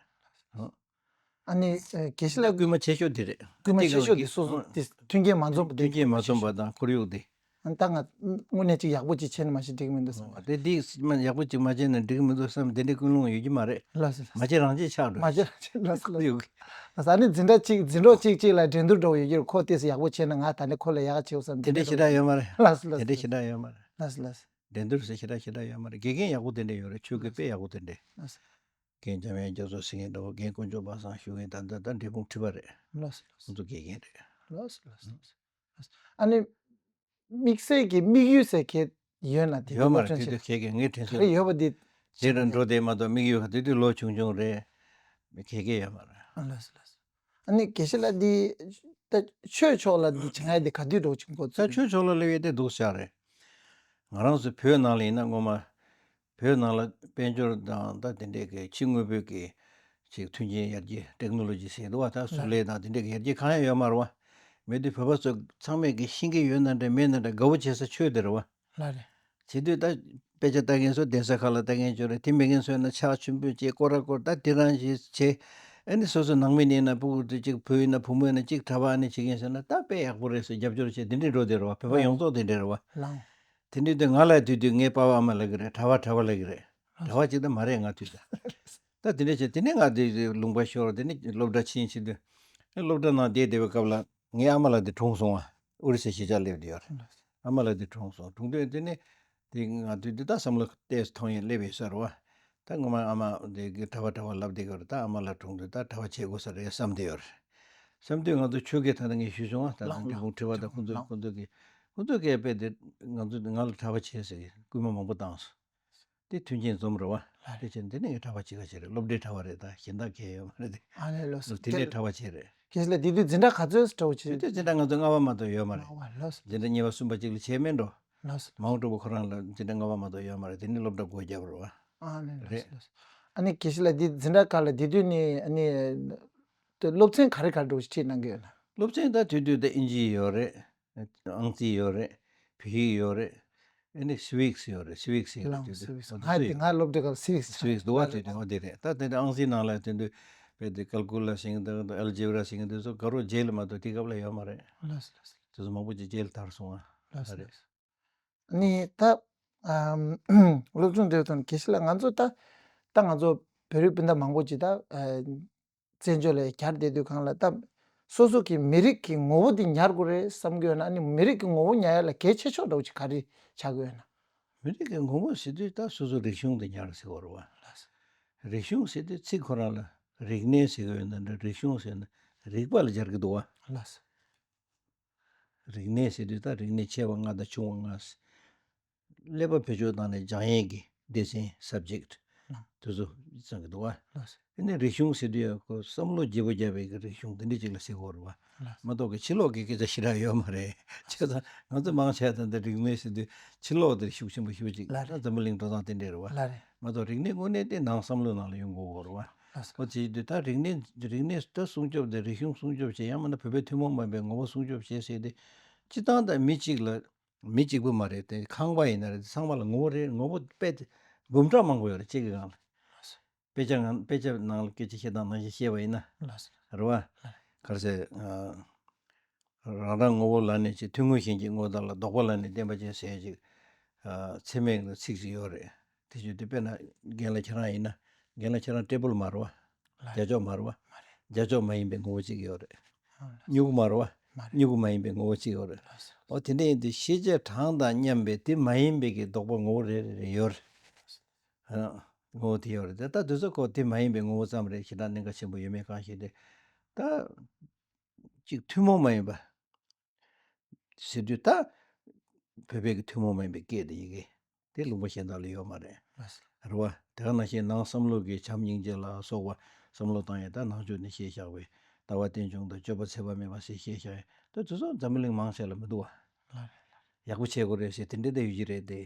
ཨ་ནི་ཨ་དགེ་བཤེས་ལགས། སྐུལ་མ་ཆེ་ཤོས་དེ་རེད། སྐུལ་མ་ཆེ་ཤོས་དེ་སོ་སོ་དེ་མཐུན་རྐྱེན་མ་འཛོམས་པ་དེ། མཐུན་རྐྱེན་མ་འཛོམས་པ་དང་ཁོར་ཡུག་དེ། ཨ་ད་ང་དངོས་གནས་ཅིག་ཡག་པོ་ཅིག་བྱས་ན་མ་གཞི་འགྲིག་གི་མི་འདུག་བསམ། དེ་འདི་མ་ཡག་པོ་ཅིག་མ་བྱས་ན་འགྲིག་གི་མི་འདུག་བསམ། དེ་འདྲའི་ཀུན་སློང་ཡོད་ཀྱི་མ་རེད། ལགས་སོ། ལགས་སོ། མ་བྱས་རང་བྱས་ཆགས་འགྲོ། མ་བྱས་རང་བྱས། ལགས་སོ། ལགས་སོ། ཡོད་གི། ལགས་སོ། ཨ་ནི་འཛིན་གྲྭ་གཅིག་འཛིན་གྲོགས་གཅིག་གཅིག་ལ་འགྲན་བསྡུར་འདྲ་བོ་ཡོད་ཀྱི་རེད། ཁོ་ཏོག་ཙམ་ཡག་པོ་བྱས་ན་ང་ད་ནི་ཁོ་ལས་ཡག་ག་བྱེད་འོ་བསམ། དེ་འདྲའི་ཞེ་དྲག་ཡོད་མ་རེད། ལགས་སོ། ལགས་སོ། དེ་འདྲའི་ཞེ་དྲག་ཡོད་མ་རེད། ལགས་སོ། ལགས་སོ། འགྲན་བསྡུར་ཟེར་ཞེ་དྲག་ཞེ་དྲག་ཡོད་མ་རེད། དགེ་རྒན་ཡག་པོ་དེ་འདྲ་ཡོད་རེད། ཆོས་དགེ་དཔེ་ཡག་པོ་དེ་འདྲ། ལགས་སོ། རྒན་འཇམ་དབྱངས་རྒྱ་མཚོ་ཟེར་མཁན་འདྲ་བོ། རྒན་དཀོན་མཆོག་པ་སངས་ཞུ་མཁན། ད་ལྟ་ད་འབྲས་སྤུངས་ཁྲི་པ་རེད། ལགས་སོ། ལགས་སོ། ཁོང་ཚོ་དགེ་རྒན་རེད། ལགས་སོ། ལགས་སོ། ལགས་སོ། ཨ་ནི་དམིགས་བསལ་གྱི་དམིགས་ཡུལ་ཟེར་མཁན་ཡོད་ན། དེ་ཡོད་མ་རེད། སློབ་སྦྱོང་དེ་དུས་བྱེད་གལ་གལ་ངས་དྲན་ག་རེ་ཡོད་པ་དེ། དེ་རུ་འགྲོ་བསྡད་མ་གཏོགས་དམིགས་ཡུལ་ག་དེ་དུས་ལོ་ཆུང་ཆུང་རེད། གལ་གལ་ཡོད་མ་རེད། ཨ་ལགས་སོ། ལགས་སོ། ཨ་ནི་དགེ་བཤེས་ལགས་འདི་ད་ཆོས་ཕྱོགས་ལ་འདི་བྱེད་མཁན་འདི་ག་དུས་འགྲོ་ཆུང་གོ། ད་ཆོས་ཕྱོགས་ལ་སླེབས་ཡས་དེ་སྡུག་ཅག་རེད། ང་རང་ཚོ་བོད་ནང་ལ་ཡིན་ན་སྔོན་མ་ བོད་ནང་ལ་དཔལ་འབྱོར་དང་ད་དེ་འདྲས་ཀྱི་ཕྱི་དངོས་པོའི་གི་ཅིག་མཐུན་རྐྱེན་ཡར་རྒྱས་ཊེག་ནོ་ལོ་ཇི་ཟེར་འདུག་བ། ད་གཟུགས་ལས་དང་དེ་འདྲས་ཀྱི་ཡར་རྒྱས་གང་ཡང་ཡོད་མ་རེད་བ། མེད་དུས་བོད་པ་ཚོ་ཚང་མས་གི་ཤེས་ཀྱི་ཡོད་ན་འདྲ་མེད་ན་འདྲ་དགའ་བོ་བྱེད་ས་ཆོས་དེ་རེད་བ། ལགས་རེད། བྱེད་དུས་ད་དཔེ་ཆ་ལྟ་མཁན་ཚོ་གདན་ས་ཁག་ལ་ལྟ་མཁན་ཅིག་ཡོད་རེད། དེ་མེད་མཁན་ཚོ་ཡིན་ན་ཕྱག་མཆོད་འབུལ་བྱེད། སྐོར་ར་སྐོར་ད་དེ་རང་བྱེད་བྱེད། ཨ་ནི་སོ་སོ་ནང་མི་ཡིན་ན་སྤུ་གུ་དེ་གཅིག་བུ་ཡིན་ན་བུ་མོ་ཡིན་ན་གཅིག་གྲྭ་པ་ཨ་ནི་བྱེད་མཁན་ཟེར་ན་ད་དཔེ་ཡག་པོ་རེད་ཟེར་རྒྱབ་སྐྱོར་བྱེད། དེ་འདྲའི་འགྲོ་བསྡད་རེད་བ། བོད་པ་ཡོངས་རྫོགས་དེ་འདྲ་རེད་བ། ལགས། དེ་འདྲའི་དུས་ང་ལ་དུས་དུས་ངའི་པ་ཕ་ཨ་མ་ལབ་ཀྱི་རེད། གྲྭ་པ་གྲྭ་པ་ལབ་ཀྱི་རེད། གྲྭ་པ་གཅིག་ད་མ་རེད་ང་དུས་ད། ད་དེ་འདྲ་བྱས་དེ་ནས་ང་དེ་ལུང་པ་ཤོར། དེ་ནས་སློབ་གྲྭ་ཕྱིན་ཕྱིན་དུས་སློབ་གྲྭ་ནང་བསྡད་བསྡད་པའི་སྐབས་ལ་ངའི་ཨ་མ་ལགས་དེ་གྲོངས་སོང་བ། ཨོ་རི་ས་གཞིས་ཆགས་སླེབས་བསྡད་ཡོད་རེད། ཨ་མ་ལགས་དེ་གྲོངས་སོང་། གྲོངས་དུས་དེ་ནས་དེ་ང་དུས་དེ་ད་བསམ་བློ་ཏོག་ཙམ་ཐོངས་ཡས་སླེབས་ཡོད་ས་རེད་བ། ད་ངོ་མ་ཨ་མ་དེ་གི་གྲྭ་པ་གྲྭ་པ་ལབ་བསྡད་ཀྱི་རེད། ད་ཨ་མ་ལགས་གྲོངས་དུས་ད་གྲྭ་པ་བྱེད་དགོས་ས་རེད་བསམ་བསྡད་ཡོད་རེད། བསམ་དུས་ང་ཚོ་ཆོས་དགེ་ད་ལྟ་ངས་ཞུས་སོང་བ། ད་ལགས་ལྟ་འབྲས་སྤུངས་ཁྲི་པ་དང་ཁོང་ཚོ་ལགས། ཁོང་ཚོ་གི་ཁོང་ཚོ་གིས་དཔེ་དེ་ང་ཚོ་ང་ལ་གྲྭ་པ་བྱེད་ཟེར་སྐུལ་མ་མང་པོ་བཏང་སོང་། དེ་མཐུན་རྐྱེན་འཛོམས་རེད་བ། ལགས་རེད། དེ་བྱས་འདི་ནས་གྲྭ་པ་བྱེད་ག་བྱེད་རེད། སློབ་གྲྭའི་གྲྭ་པ་རེད། ད་གཞན་དག་གལ་ཡོད་མ་རེད་དེ། ཨ་ནི་ལགས་སོ། དེ་ནས་གྲྭ་པ་བྱེད་རེད། ཁྱེད་ལ་དེ་དུས་འཛིན་གྲྭ་ག་ཚོད་འདྲ་བོ་བྱེད། དེ་དུས་འཛིན་གྲྭ་ང་ཚོ་ལྔ་པ་མ་གཏོགས་ཡོད་མ་རེད། ཨ་ལགས་སོ། འཛིན་གྲྭ་གཉིས་པ་གསུམ་པ་གཅིག་ལ་བྱས་མེད་འགྲོ། ལགས་སོ། མ་འོངས་སྤྲུལ་པ་ཁོ་རང་ལ་འཛིན་གྲྭ་ལྔ་པ་མ་གཏོགས་ཡོད་མ་རེད། དེ་ནས་སློབ་གྲྭ་སྒོ་བརྒྱབ་རེད་བ། ཨ་ནི་ལགས་སོ། རེད། ལགས་སོ། ཨ་ནི་དགེ་བཤེས་ལགས་དེ་འཛིན་གྲྭ་ཁག་ལ་དེ་དུས་ནས་ཨ་ནི་དེ་སློབ་ཚན་ག་རེ་ག་རེ་འདྲ་བོ་ཞིག་ཁྲིད་གནང་གི་ཡོད་ན། སློབ་ཚན་ད་དེ་དུས་ད་ཨིན་ཇི་ཡོད་རེད། ཨང་རྩིས་ཡོད་རེད། བོད་ཡིག་ཡོད་རེད། ཨ་ནི་སི་ཝིག་སི་ཡོད་རེད། སི་ཝིག་སི་ཡོད་རེད། ལགས། དེ་དུས་སི་ཝིག་སི། ང་དེ་ང་སློབ་གྲྭའི་སྐབས་སི་ཝིག་སི། སི་ཝིག་སི་འདུག་བ། དེ་དུས་འོ་དེ་རེད། ད་དེ་དུས་ཨང་རྩིས་ནང་ལ་དེ་དུས་དཔེ་དེ་ཀལ་ཀུ་ལ་ཟེར་མཁན་དང་ཨལ་ཇེབ་ར་ཟེར་མཁན་དེ་ཚོ་དགའ་རོགས་རྗེས་ལ་མ་གཏོགས་དེ་སྐབས་ལ་ཡོད་མ་རེད། ལགས་སོ། ལགས་སོ། དེ་ཚོ་མང་པོ་ཅིག་རྗེས་ལ་དར་སོང་བ། ལགས་སོ། ད་རེད། ལགས་སོ། ཨ་ནི་ད་ཨམ་སློབ་སྦྱོང་འདིའི་ཐོག་ནས་དགེ་བཤེས་ལགས་ང་ཚོ་ད་ད་ང་ཚོ་བོད་རིགས་སྤུན་ཟླ་མང་པོ་ཅིག་ད་ཨ་བཙན་བྱོལ་ལ་གྱར་བསྡད་དུས་སྒང་ལ་ད་སོ་སོ་གི་མི་རིགས་ཀྱི་ངོ་བོ་འདི་ཉར་དགོས་རེད་བསམ་གྱི་ཡོད་ན། ཨ་ནི་མི་རིགས་ཀྱི་ངོ་བོ་ཉར་ཡ་ལ་གལ་ཆེ་ཤོས་འདྲ་བོ་ཅིག་ག་རེ་ཆགས་ཀྱི་ཡོད་ན། མི་རིགས་ཀྱི་ངོ་བོ་ཟེར་དུས་ད་སོ་སོ་རིག་གཞུང་འདི་ཉར་ཟེར་བ་རེད་བ། ལགས་སོ། རིག་གཞུང་ཟེར་དུས་ཚིག་ཁོ་རང་ལ་རིག་གནས་ཟེར་གྱི་ཡོད་ན་འདྲ། རིག་གཞུང་ཟེར་ན་རིག་པ་ལ་སྦྱར་གྱི་འདུག་བ། ལགས་སོ། རིག་གནས་ཟེར་དུས་ད་རིག་གནས་ཆེ་བ་ལྔ་དང་ཆུང་བ་ལྔ། ཀླད་པ་བེད་སྤྱོད་བཏང་ནས་སྦྱང་ཡས་ཀྱི་སྡེ་ཚན་སབ་ཇེག་ཊི་ལགས། དེ་ཚོ་བསམ་གྱི་འདུག་བ། ལགས་སོ། ཨ་ནི་རིག་གཞུང་ཟེར་དུས་ཡང་ཁོ་བསམ་བློ་བརྗེ་པོ་རྒྱབ་པའི་གི་རིག་གཞུང་དེ་འདྲ་ཅིག་ལ་ཟེར་དགོས་རེད་བ། ལགས་སོ། མ་གཏོགས་ཀྱི་ཕྱི་ལོགས་ཀྱི་སྐད་ཆ་ཞེ་དྲག་ཡོད་མ་རེད། བྱས་ཙང་ང་ཚོ་མང་ཆེ་ད་ལྟ་རིག་གནས་ཟེར་དུས་ཕྱི་ལོགས་དེར་ཤུགས་ཆེན་པོ་ཞེ་པོ་ཅིག་ལགས་རེད། འཛམ་བུ་གླིང་འགྲོ་སྟངས་དེ་འདྲ་རེད་བ། ལགས་རེད། མ་གཏོགས་རིག་གནས་དངོས་གནས་དེ་ནང་བསམ་བློའི་ནང་ལ་ཡོང་དགོས་རེད་བ། ལགས་སོ། འོ་དེ་དུས་ད་རིག་གནས་རིག་གནས་ད་སྲུང་སྐྱོབ་དེ་རིག་གཞུང་སྲུང་སྐྱོབ་བྱེད། ཡང་མིན་ན་བོད་པའི་ཐུན་མོང་མ་ཡིན་པའི་ངོ་བོ་སྲུང་སྐྱོབ་བྱེད་ཟེར་ཏེ། སྤྱིར་བཏང་ད་མི་གཅིག་ལ་མི་གཅིག་པུ་མ་རེད་དེ། ཁང་པ་ཡིན་ན་རེད། ཚང་མ་ལ་ངོ་བོ་རེད། ངོ་བོ་དཔེ་དེ་འབུམ་ཕྲག་མང་པོ་ཡོད་རེད་གཅིག་གི་སྒང་ལ། དཔེ་ཆ་ནང་དཔེ་ཆ་ནང་ལ་སྐད་ཆ་བཤད་སྟངས་ནང་བཞིན་བཤད་པ་ཡིན་ན། ལགས་སོ། རེད་བ། ག་རེ་ཟེར། ཨ་རང་རང་ངོ་བོ་ལ་ནི་ཅིག་ཐུང་ངུ་གཞན་གྱི་ངོ་བོ་དག་ལ། ལྡོག་པ་ལ་ནི་བརྟེན་པ་ཅན་ཟེར་ཅིག་ཨ་ཚད་མའི་ཚིག་ཅིག་ཡོད་རེད། དེ་བཞིན་དུ་དཔེར་ན་རྒན་ལགས་ཁྱེད་རང་ཡིན་ན། རྒན་ལགས་ཁྱེད་རང་ཊེ་བལ་མ་རེད་བ། ལགས། རྒྱ་ཅོག་མ་རེད་བ། མ་རེད། རྒྱ་ཅོག་མ་ཡིན་པའི་ངོ་བོ་གཅིག་ཡོད་རེད། ཨ་ལགས། སྨྱུ་གུ་མ་རེད་བ། མ་རེད། སྨྱུ་གུ་མ་ཡིན་པའི་ངོ་བོ་གཅིག་ཡོད་རེད། ལགས་སོ། འོ་དེ་འདྲ་ཡིན་དུས་ཤེས་བྱའི་གྲངས་དང་མཉམ་པའི་དེ་མ་ཡིན་པའི་གི་ལྡོག་པ་ངོ་བོ་རེ་རེ་རེ་ཡོད་རེད། ཨ་ངོ་བོ་དེ་ཡོད་རེད། དེ་ལྟ་དུས་ཚོད་ཁོ་དེ་མ་ཡིན་པའི་ངོ་བོ་ཙམ་རེད། ཞེ་དྲག་གནད་འགག་ཆེན་པོ་ཡོད་མེད་གང་ཤེས་ཏེ། ད་ཅིག་ཐུན་མོང་མ་ཡིན་པ་ཟེར་དུས་ད་བོད་པའི་གི་ཐུན་མོང་མ་ཡིན་པའི་སྐད་དེ་ཡི་གེ་དེ་ལུང་པ་གཞན་དག་ལ་ཡོད་མ་རེད། ལགས་སོ། རེད་བ། དེ་ག་ནང་བཞིན་ནང་བསམ་བློ་གི་བྱམས་སྙིང་རྗེ་ལ་སོགས་པ་བསམ་བློ་བཏང་ཡས་ད་ནང་ཆོས་ནས་བཤད་བཞག་པའི་ལྟ་བ་རྟེན་འབྱུང་དང་སྤྱོད་པ་འཚེ་བ་མེད་པ་ཟེར་བཤད་བཞག་ཡས་ད་དེ་ཚོ་འཛམ་བུ་གླིང་མང་ཆེ་ལ་མི་འདུག་བ། ལགས་རེད། ཡག་པོ་བྱེད་དགོས་རེད་ཟེར་དེ་འདྲ་བསྡད་ཡོད་ཀྱི་རེད་དེ།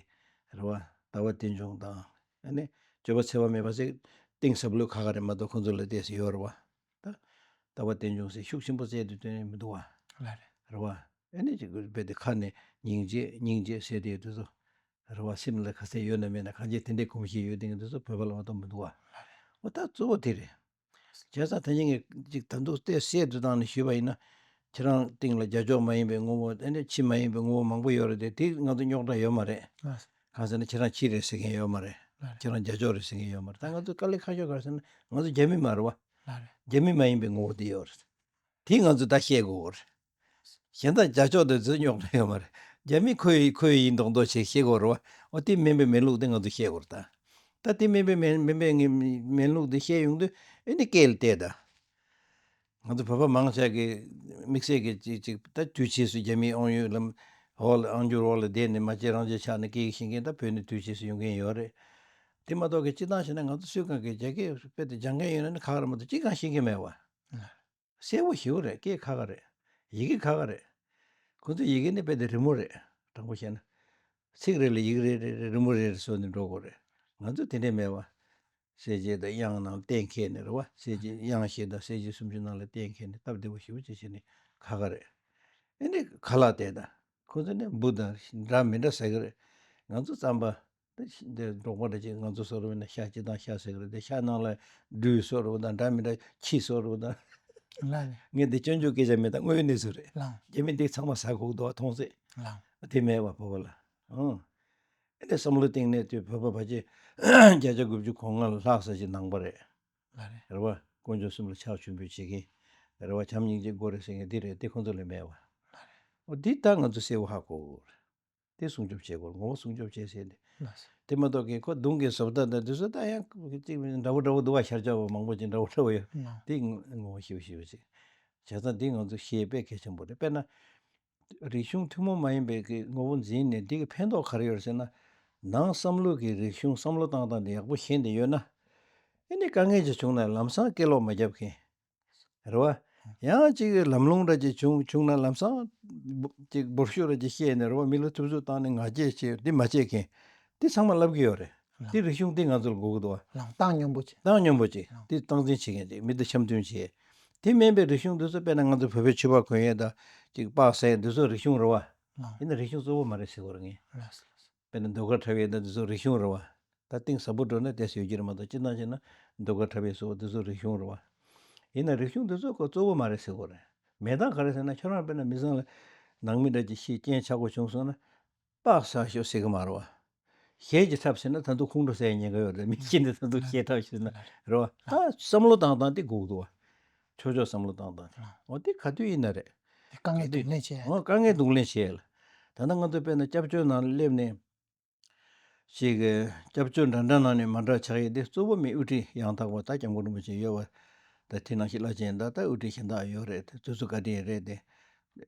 རེད་བ། ལྟ་བ་རྟེན་འབྱུང་དང་ཨ་ནི་སྤྱོད་པ་འཚེ་བ་མེད་པ་ཟེར་གཏིང་ཟབ་ལོས་ཁག་ཁག་རེད་མ་གཏོགས་ཁོང་ཚོ་ལ་བལྟས་ཟེར་ཡོད་རེད་བ། ད་ལྟ་བ་རྟེན་འབྱུང་ཟེར་ཤུགས་ཆེན་པོ་བཙལ་དུས་དོན་མི་འདུག་བ། ལགས་རེད། རེད་བ། ཨ་ནི་ཅིག་རྦད་དེ་ཁ་ནས་སྙིང་རྗེ་སྙིང་རྗེ་ཟེར་དེ་དུས་ཚོ། རེད་བ། སེམས་ལ་ག་ཚད་ཡོད་ན་མེད་ན་གང་ཅི་དེ་འདྲའི་གོམས་གཤིས་ཡོད་དེ་ངས་དུས་ཚོ་བོད་པ་ལ་མ་གཏོགས་མི་འདུག་བ། འོ་ད་གཙོ་བོ་དེ་རེད། བྱས་ཙང་ད་ཉིན་ངས་ཅིག་ད་འདུག་སྟེ་གསལ་དུ་བཏང་ནས་ཞུས་པ་ཡིན་ན། ཁྱེད་རང་སྟེང་ལ་རྒྱ་ཅོག་མ་ཡིན་པའི་ངོ་བོ། ཨ་ནི་ཁྱི་མ་ཡིན་པའི་ངོ་བོ་མང་པོ་ཡོད་རེད་དེ། དེ་ང་ཚོ་རྙོག་དྲ་ཡོད་མ་རེད། ལགས་སོ། གང་ཟེར་ན་ཁྱེད་རང་ཁྱི་རེད་ཟེར་མཁན་ཡོད་མ་རེད། ལགས་རེད། ཁྱེད་རང་རྒྱ་ཅོག་རེད་ཟེར་མཁན་ཡོད་མ་རེད། ད་ང་ཚོ་དཀའ་ལས་ཁག་ཤོས་ག་རེ་ཟེར་ན་ང་ཚོ་རྒྱ་མི་མ་རེད་བ། ལགས་རེད། རྒྱ་མི་མ་ཡིན་པའི་ངོ་བོ་དེ་ཡོད་རེད། དེ་ང་ཚོས་ད་ཤེས་དགོས་རེད། གཞན་དག་རྒྱ་ཅོག་དེ་ཚོས་རྙོག་དྲ་ཡོད་མ་རེད། རྒྱ་མི་ཁོ་ཡི་ཁོ་ཡི་ཡིན་མདོག་མདོག་བྱས་ཤེས་དགོས་རེད་བ། འོ་དེ་མིན་པའི་མིན་ལུགས་དེ་ང་ཚོས་ཤེས་དགོས་རེད་ད། ད་དེ་མིན་པའི་མིན་མིན་པའི་ངའི་མིན་ལུགས་དེ་ཤེས་ཡོང་དུས་ཨེ་ནི་སྐད་ལ་བལྟས་ད། ང་ཚོ་བོད་པ་མང་ཆེ་གི་དམིགས་བསལ་གྱི་ཅིག་ཅིག་ད་དུས་ཕྱིས་སུ་རྒྱ་མིའི་དབང་ཡོད་ལམ་འོག་ལ་དབང་སྒྱུར་འོག་ལ་བསྡད་ནས་མ་བྱས་རང་བྱས་ཆགས་ནས་སྐད་ཤེས་མཁན་ད་བོད་ནས་དུས་ཕྱིས་སུ་ཡོང་མཁན་ཡོད་རེད། དེ་མ་གཏོགས་གི་སྤྱིར་བཏང་བྱས་ན་ང་ཚོ་སུས་གང་གི་རྒྱ་སྐད་དཔེ་དེ་སྦྱང་མཁན་ཡོད་ན་ནི་ཁག་རེད་མ་གཏོགས་ཅི་གང་ཤེས་ཀྱི་མེད་བ། གསལ་པོ་ཞེ་པོ་རེད། སྐད་ཁག་ཁག་རེད། ཡི་གེ་ཁག་ཁག་རེད། ཁོ་ཚོ་ཡི་གེ་ནི་དཔེ་དེ་རི་མོ་རེད། དྲང་པོ་བཤད་ན། ཚིག་རེ་ལ་ཡི་གེ་རེ་རེ་རེ་རི་མོ་རེ་རེ་བཟོས་ནས་འགྲོ་དགོས་རེད། ང་ཚོ་དེ་འདྲས་མེད་པ། གསལ་བྱེད་དང་དབྱངས་ནང་གཏན་འཁེལ་ནས་རེད་བ། གསལ་བྱེད་དབྱངས་བཞི་དང་གསལ་བྱེད་སུམ་ཅུ་ནང་ལ་གཏན་འཁེལ་ནས་སྟབས་བདེ་བོ་ཞེ་པོ་ཅིག་བྱས་ནས་ཁ་ཁ་རེད། ཨེ་ནི་ཁ་ལག་དེ་དང་ཁོ་ཚོ་ནི་འབུ་དང་འདྲ་མི་འདྲ་ཟ་གི་རེད། ང་ཚོ་རྩམ་པ་དེ་འབྲོག་པ་འདྲ་ཅིག་ང་ཚོ་བཟོ་རུ་བས་ན་ཤ་སྤྱི་དང་ཤ་ཟ་གི་རེད། དེ་ཤ་ནང་ལ་སྦྲུལ་བཟོ་རུ་དང་འདྲ་མི་འདྲ་ཁྱི་བཟོ་རུ་དང་། ལགས་ལགས། ངས་འདི་སྐྱོན་བརྗོད་སྐད་ཆ་མེད། ད་དངོས་ཡོད་གནས་ཚུལ་རེད། ལགས། རྒྱ་མི་འདི་ཚང་མ་ཟ་དགོས་འདུག་བ། མཐོང་ཚེ། ལགས། དེ་མེད་བ་བོད་པ་ལ། ཨང་། ཨེ་ནས་བསམ་བློ་གཏིང་ནས་དུས་བོད་པ་ཕལ་ཆེར་བརྒྱ་ཆ་དགུ་བཅུ་གོ་ལྔ་ལྷག་ཙམ་ཞིག་ནང་པ་རེད། ལགས་རེད། རེད་བ། དཀོན་མཆོག་གསུམ་ལ་ཕྱག་མཆོད་འབུལ་བྱེད་མཁན། རེད་བ། བྱམས་སྙིང་རྗེ་དགོས་རེད་ཟེར་མཁན་འདི་རེད། དེ་ཁོང་ཚོ་ལ་མེད་བ། ལགས་རེད། འོ་འདི་ད་ང་ཚོ་གསལ་བོ་ཧ་གོ་དགོས་རེད། དེ་སྲུང་སྐྱོབ་བྱེད་དགོས་རེད། ངོ་བོ་སྲུང་སྐྱོབ་བྱེད་ཟེར་ནས། ལགས་སོ། དེ་མ་གཏོགས་ཀྱི་ཁོ་གདུང་གི་བཟོ་ལྟ་དང་དེ་ཚོ་ད་ཡང་གཅིག་འདྲ་བོ་འདྲ་བོ་འདུག་བ། ཤར་བྱ་བ་མང་པོ་ཅིག་འདྲ་བོ་འདྲ་བོ་ཡོད། ལགས། དེ་ངོ་བོ་ཞིབ་ཞིབ་ཅིག་བྱས་ཙང་འདི་ང་ཚོ་ཤེས་དཔེ་གལ་ཆེན་པོ་རེད། དཔེར་ན། རིག་གཞུང་ཐུན་མོང་མ་ཡིན་པའི་གི་ངོ་བོ་འཛིན་ནས་འདི་གི་ཕན་ཐོགས་ག་རེ་ཡོད་ཟེར་ན། ནང་བསམ་བློ་གི་རིག་གཞུང་བསམ་བློ་བཏང་སྟངས་འདི་ཡག་པོ་ཤེས་ནས་ཡོད་ན། ཨེ་ནི་དཀའ་ངལ་ཅིག་བྱུང་ན་ལམ་སང་སྐད་ལོག་མ་རྒྱབ་མཁན། རེད་བ། ཡང་ཅིག་ལམ་ལྷོང་འདྲ་ཅིག་བྱུང་བྱུང་ན་ལམ་སང་ཅིག་འབོར་ཤོག་འདྲ་ཅིག་བཤད་ནས་རེད་བ། མི་ལ་ཐུབ་ཚོད་བཏང་ནས་ང་རྒྱལ་བྱེད་འདི་མ་བྱེད་མཁན། འདི་ཚང་མ་ལབ་ཀྱི་ཡོད་རེད། ལགས། འདི་རིག་གཞུང་འདི་ང་ཚོར་དགོས་ཀྱི་འདུག་བ། ལགས། བཏང་སྙོམས་པོ་བྱེད། བཏང་སྙོམས་པོ་བྱེད། ལགས། འདི་སྟངས་འཛིན་བྱེད་མཁན་ཅིག་མི་དང་འཆམ་མཐུན་བྱེད། དེ་མིན་པའི་རིག་གཞུང་འདི་ཚོ་དཔེར་ན་ང་ཚོ་བོད་པའི་ཕྱུ་པ་གོན་ཡས་དང་ཅིག་སྤགས་ཟ་ཡས་འདི་ཚོ་རིག་གཞུང་རེད་བ། ལགས། ཡིན་ན་རིག་གཞུང་གཙོ་བོ་མ་རེད་ཟེར་དགོས་རེད་ངས། ལགས་སོ། ལགས་སོ། དཔེར་ན་ཟློས་གར་འཁྲབ་ཡས་འདི་ཚོ་རིག་གཞུང་རེད་བ། ད་གཏིང་ཟབ་པོ་འགྲོ་ན་དེ་ཡོད་ཀྱི་རེད་མ་གཏོགས། སྤྱིར་བཏང་བྱས་ན་ཟློས་གར་འཁྲབ་ཡས་སོགས་འདི་ཚོ་རིག་གཞུང་རེད་བ། ཡིན་ན་རིག་གཞུང་འདི་ཚོ་ཁོ་གཙོ་བོ་མ་རེད་ཟེར་དགོས་རེད། མེད་སྟངས་ག་རེ་ཟེར་ན། ཁྱོད་རང་དཔེར་ན་མི་ཚང་ལ་ནང་མི་འདྲ་ཅིག་ཤི་རྐྱེན་ཆག་པོ་བྱུང་སོང་ན། སྤགས་ཟ་ཤོག་ཟེར་གི་མ་རེད་བ། གཞས་ཅིག་འཁྲབ་ཟེར་ན་ད་དུང་ཁོང་ཁྲོ་ཟ་ཡའི་ཉེན་ཁ་ཡོད་རེད། མི་ཤི་ནས་ད་དུང་གཞས་འཁྲབ་ཤོག་ཟེར་ན་རེད་བ། ད་བསམ་བློ་བཏང་སྟངས་དེ་དགོས་འདུག་བ། ཆོས་ཕྱོགས་བསམ་བློ་བཏང་སྟངས་དེ། འོ་དེ་ག་དུས་ཡིན་ན་རེད། དེ་དཀའ་ངལ་གདོང་ལེན་བྱེད་ཡ། འོ་དཀའ་ངལ་གདོང་ལེན་བྱེད་ཡ་ལ། ད་ལྟ་ང་ཚོ་དཔེར་ན་སྐྱབས་བཅོལ་ནང་སླེབས་ནས། ཅིག་སྐྱབས་བཅོལ་འདྲ་འདྲ་ནང་ནས་མ་འདྲ་ཆགས་ཡས་དེ་གཙོ་བོ་མི་དབུ་ཁྲིད་ཡང་དག་པ་ད་སྐྱབས་མགོན་རིན་པོ་ཆེ་ཡོད་པ། ད་དེ་ནང་བཞིན་བླ་ཆེན་ད་ད་དབུ་ཁྲིད་གཞན་དག་ཡོད་རེད། དེ་ཚོ་བཀའ་དྲིན་རེད་དེ།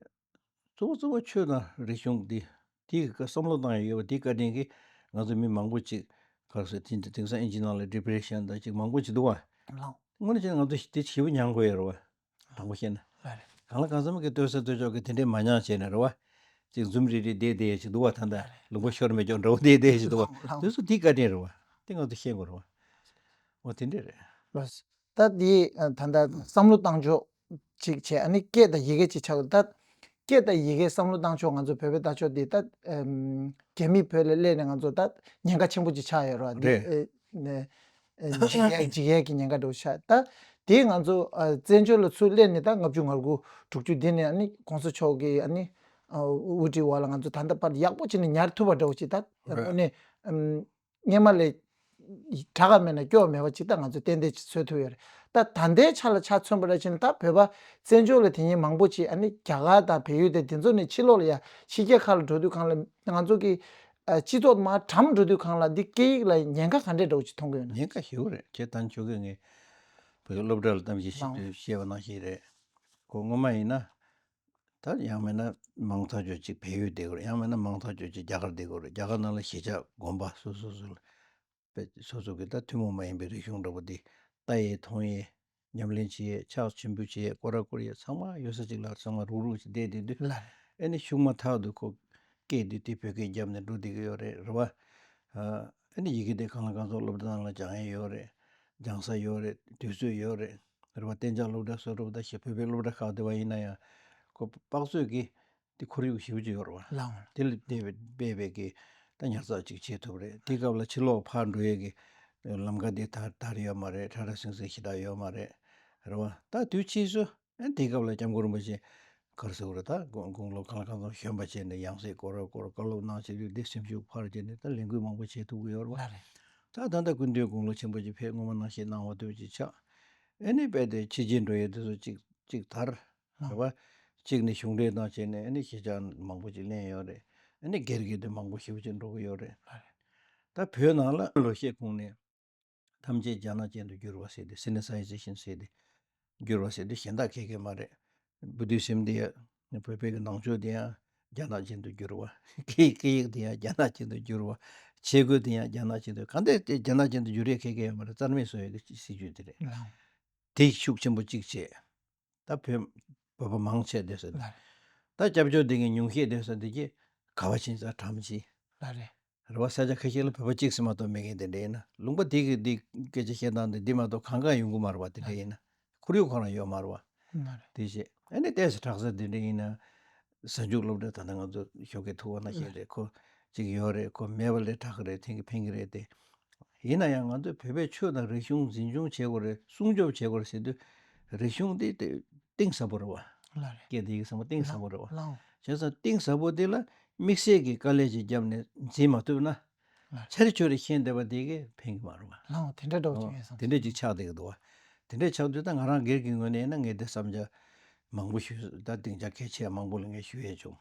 གཙོ་བོ་གཙོ་བོ་ཆོས་དང་རིག་གཞུང་འདི། དེའི་བསམ་བློ་བཏང་ཡས་ཡོད་པ། དེའི་བཀའ་དྲིན་གྱིས་ང་ཚོ་མི་མང་པོ་ཅིག་ག་རེ་ཟེར། དེང་དེང་སང་ཨིན་ཇི་ནང་ལ་ཌི་པི་རེ་ཤན་དང་ཅིག་མང་པོ་ཅིག་འདུག་བ། ལགས། དངོས་གནས་བྱས་ན་ང་ཚོ་དེ་ཞེ་པོ་མྱངས་དགོས་ཡོད་རེད་བ། དྲང་པོ་བཤད་ན། ལགས་རེད། གང་ལ་གང་འཚམ་གྱི་ལྟོས་ས་ལྟོས་ཕྱོགས་ཀྱི་དེ་འདྲས་མ་མྱངས་བྱས་ནས་རེད་བ། ཅིག་འཛུམ་རིག་རིག་བསྡད་བསྡད་ཡས་ཅིག་འདུག་བ། ད་ལྟ་ལུང་པ་ཤོར་མེད་ཀྱང་འདྲ་བོ་བསྡད་བསྡད་ཡས་ཅིག་འདུག་བ། ལགས། དེ་ཚོ་དེའི་བཀའ་དྲིན་རེད་བ། དེ་ང་ཚོ་ཤེས་དགོས་རེད་བ། འོ་དེ་འདྲས་རེད། ལགས། ད་འདི་ད་ལྟ་བསམ་བློ་བཏང་ཕྱོགས་གཅིག་བྱས། ཨ་ནི་སྐད་དང་ཡི་གེ་གཅིག་ཆགས། ད་སྐད་དང་ཡི་གེ་བསམ་བློ་བཏང་ཕྱོགས། ང་ཚོ་བོད་པའི་ལྟ་ཕྱོགས་འདི་ད་ཨམ་རྒྱ་མི་བོད་ལ་སླེབས་ནས་ང་ཚོ་ད་ཉེན་ཁ་ཆེན་པོ་ཅིག་ཆགས་ཡོད་རེད་བ། འདི་རེད། ཨེ་ནས་ཨེ་འཇིགས་ཡས་འཇིགས་ཡས་ཀྱི་ཉེན་ཁ་འདྲ་བོ་ཆགས། ད་དེ་ང་ཚོ་ཨ་བཙན་བྱོལ་ལ་ཚུར་སླེབས་ནས་ད་ལྔ་བཅུ་ང་དགུ་དྲུག་ཅུ་འདི་ནས་ཨ་ནི་གོང་ས་མཆོག་གིས་ཨ་ནི་ཨ་དབུ་ཁྲིད་འོག་ལ་ང་ཚོ་ད་ལྟ་བར་ཡག་པོ་བྱས་ནས་ཉར་ཐུབ་པ་འདྲ་བོ་ཅིག་ད་རེད། དངོས་གནས་ཨམ། སྔོན་མ་ལས་དྲག་ག་མེད་ན་སྐྱོ་བ་མེད་པ་ཅིག་ད་ང་ཚོ་ཏན་ཏན་ཅིག་འཚོལ་ཐུབ་ཡོད་རེད། ད་ད་ལྟའི་ཆ་ལ་ཆ་མཚོན་པ་འདྲ་བྱས་ན། ད་བོད་པ་བཙན་བྱོལ་ལ་དེ་སྔོན་མང་པོ་ཅིག་ཨ་ནི་རྒྱ་གར་དང་བལ་ཡུལ་དང་དེ་ཚོ་ནས་ཕྱི་ལོགས་ལ་ཡ་ཕྱི་རྒྱལ་ཁག་ལ་འགྲོ་དུས་སྒང་ལ་ང་ཚོ་གི་ཨ་སྤྱི་ཚོགས་མར་གྲམ་འགྲོ་དུས་སྒང་ལ་འདི་སྐད་ཡིག་ལ་ཉེན་ཁ་ག་འདྲས་འདྲ་བོ་ཅིག་མཐོང་གི་ཡོད་ན། ཉེན་ཁ་ཞེ་པོ་རེད། ཁྱེད་ད་ནི་ཆོག་གི། ངས་བོད་སློབ་གྲྭ་ལ་གཏམ་བཤད་བྱེད་དུས་བཤད་པ་ནང་བཞིན་རེད། ཁོ་སྔོན་མ་ཡིན་ན། ད་ཡང་མིན་ན་མང་ཐག་ཆོད་ཅིག་བལ་ཡུལ་བསྡད་དགོས་རེད། ཡང་མིན་ན་མང་ཐག་ཆོད་ཅིག་རྒྱ་གར་བསྡད་དགོས་རེད། རྒྱ་གར་ནང་ལ་གཞིས་ཆགས་དགོན་པ་སོ་སོ་སོ་ལ་དཔེ་སོ་སོ་གི་ད་ཐུན་མོང་མ་ཡིན་པའི་རིག་གཞུང་འདྲ་པོ་འདི་ལྟ་ཡས་མཐོང་ཡས་ཉམས་ལེན་བྱེད་ཡས་ཕྱག་མཆོད་འབུལ་བྱེད་ཡས་སྐོར་ར་སྐོར་ཡས་ཚང་མ་ཡོད་ས་ཅིག་ལ་ཚང་མ་རུག་རུག་ཅིག་བསྡད་བསྡད་དུས། ལགས་རེད། ཨེ་ནི་ཤུགས་མ་ཐག་ཏུ་ཁོ་སྐད་དེ་དེ་བོད་སྐད་བརྒྱབ་ནས་འགྲོ་བསྡད་ཀྱི་ཡོད་རེད། རེད་བ། ཨ་ཨེ་ནི་ཡི་གེ་དེ་གང་ལ་གང་འཚམ་སློབ་གྲྭ་ནང་ལ་སྦྱང་ཡས་ཡོད་རེད། སྦྱང་ས་ཡོད་རེད། དུས་ཚོད་ཡོད་རེད། རེད་བ། གཏན་འཇགས་སློབ་གྲྭ་བཟོ་འགྲོ་བ་དང་ཞེ་བོད་པའི་སློབ་གྲྭ་ཁག་དེ་བ་ཡིན་ན་ཡང་ཁོ་དཔག་ཚོད་ཀྱི་དེ་ཁོར་ཡུག་ཞེ་པོ་ཅིག་ཡོད་རེད་བ། ལགས། དེ་ལ་བལྟས་པའི་དཔེ་བའི་གི་ད་ཉར་ཚགས་ཅིག་བྱེད་ཐུབ་རེད། དེ་སྐབས་ལ་ཕྱི་ལོགས་ཕར་འགྲོ་ཡས་ཀྱི་ལམ་ཁ་དེ་དར་དར་ཡོད་མ་རེད། ཁྲ་ཁྲ་ཟིང་ཟིང་ཞེ་དྲག་ཡོད་མ་རེད། རེད་བ། ད་དུས་ཕྱིས་སུ་ཨ་དེ་སྐབས་ལ་སྐྱབས་མགོན་རིན་པོ་ཆེ་ག་རེ་ཟེར་དགོས་རེད། ད་དགུང་དགུང་ལོ་གང་ལ་གང་འཚམ་གཞོན་པ་བྱས་ནས་ཡང་སེ་སྐོར་ར་སྐོར་བཀའ་སློབ་གནང་བྱས་དུས་འདི་སེམས་ཤུགས་འཕར་བྱས་ནས་ད་ལས་འགུལ་མང་པོ་བྱེད་ཐུབ་ཀྱི་ཡོད་རེད་བ། ལགས་རེད། ད་ད་ལྟ་སྐུ་མདུན་དགུང་ལོ་ཆེན་པོ་ཅིག་ཕེབས་སྔོན་མ་ནང་བཞིན་གནང་བ་དུས་ཅིག་ཆགས། ཨེ་ནི་རྦད་དེ་ཕྱི་རྒྱལ་འགྲོ་ཡས་དེ་ཚོ་ཅིག་ཅིག་དར། ལགས། རེད་བ། གཅིག་ནི་གཞུང་འབྲེལ་དང་བྱས་ནས་ཨེ་ནི་གཞིས་ཆགས་མང་པོ་ཅིག་ལེན་ཡོད་རེད། ཨེ་ནི་སྒེར་གྱི་དེ་མང་པོ་ཞེ་པོ་ཅིག་འགྲོ་གི་ཡོད་རེད། ལགས་རེད། ད་བོད་ནང་ལ་ལོ་ཤས་གོང་ནས། ཐམས་ཅད་རྒྱ་ནག་ཅན་དུ་བསྒྱུར་བ་ཟེར་ཏེ། Sinicization ཟེར་ཏེ། བསྒྱུར་བ་ཟེར་ཏེ་གཞན་དག་གེ་གེ་མ་རེད། བུ་དུས་སེམས་དེ་ཡང་བོད་པའི་གི་ནང་ཆོས་དེ་ཡང་རྒྱ་ནག་ཅན་དུ་བསྒྱུར་བ། སྐད་སྐད་ཡིག་དེ་ཡང་རྒྱ་ནག་ཅན་དུ་བསྒྱུར་བ། ཆས་གོས་དེ་ཡང་རྒྱ་ནག་ཅན་དུ། གང་ལྟར་དེ་རྒྱ་ནག་ཅན་དུ་བསྒྱུར་ཡས་གེ་གེ་ཡོད་མ་རེད། རྩ་མེད་བཟོ་ཡས་ཀྱི་སྲིད་ཇུས་དེ་རེད། ལགས། དེ་ཤུགས་ཆེན་པོ་གཅིག་བྱས། ད་བོད་བོད་པ་མང་ཆེ་བསྡད་ས་དེ། ལགས་རེད། ད་སྐྱབས་བཅོལ་བསྡད་མཁན་ཉུང་ཤས་བསྡད་ས་དེ་གྱིས་ག་བ་ཕྱིན་ཙང་གྲམ་ཕྱིན། ལགས་རེད། རེད་བ། ས་ཆ་ཁ་ཤས་ལ་བོད་པ་གཅིག་ཙམ་མ་གཏོགས་མེད་མཁན་དེ་འདྲ་ཡིན་ན། ལུང་པ་དེ་གི་འདི་སྐད་ཆ་བཤད་སྟངས་དེ་འདི་མ་གཏོགས་གང་ག་ཡོང་གི་མ་རེད་བ། དེ་འདྲ་ཡིན་ན་ཁོར་ཡུག་ཁོ་རང་ཡོད་མ་རེད་བ། དེ་བྱས་ཨ་ནི་ཏོག་ཙམ་དྲག་ས་དེ་འདྲ་ཡིན་ན། གཟའ་མཇུག་སློབ་གྲྭ་ད་ལྟ་ང་ཚོ་ཞོགས་ཀས་ཐུག་པ་ནང་བཞིན་རེད། ཁོ་གཅིག་ཡོད་རེད། ཁོ་མེད་པ་ལས་དྲག་གི་རེད། ཐེངས་ཀྱི་ཕན་གི་རེད་དེ། ཡིན་ན་ཡང་ང་ཚོས་བོད་པའི་ཆོས་དང་རིག་གཞུང་འཛིན་སྐྱོང་བྱེད་དགོས་རེད། སྲུང་སྐྱོབ་བྱེད་དགོས་རེད་ཟེར་དུས། རིག་གཞུང་འདི་དེ་གཏིང་ཟབ་པོ་རེད་བ། ལགས་རེད། སྐད་དེ་ཡིག་ཟབ་མོ་གཏིང་ཟབ་མོ་རེད་བ། ལགས། བྱས་ཙང་གཏིང་ཟབ་པོ་དེ་ལ་དམིགས་བསལ་གྱི་དཀའ་ལས་ཅིག་བརྒྱབ་ནས་འཛིན་མ་ཐུབ་ན། ལགས། ཆ་རེ་ཆོས་རེ་ཤེས་བསྡད་པ་དེ་གས་ཕན་གྱི་མ་རེད་བ། ལགས། དེ་འདྲ་འདྲ་བོ་ཅིག་ཡིན་བསམ། དེ་འདྲ་ཅིག་ཆགས་བསྡད་ཀྱི་འདུག་བ། དེ་འདྲ་ཆགས་དུས་ད་ང་རང་སྒེར་གྱི་ངོས་ནས་ཡིན་ན་ངས་དེ་བསམ་འཆར་མང་པོ་ཞུས། ད་སྡིངས་ཆ་གལ་ཆེ་མང་པོ་ལ་ངས་ཞུ་ཡས་བྱུང་།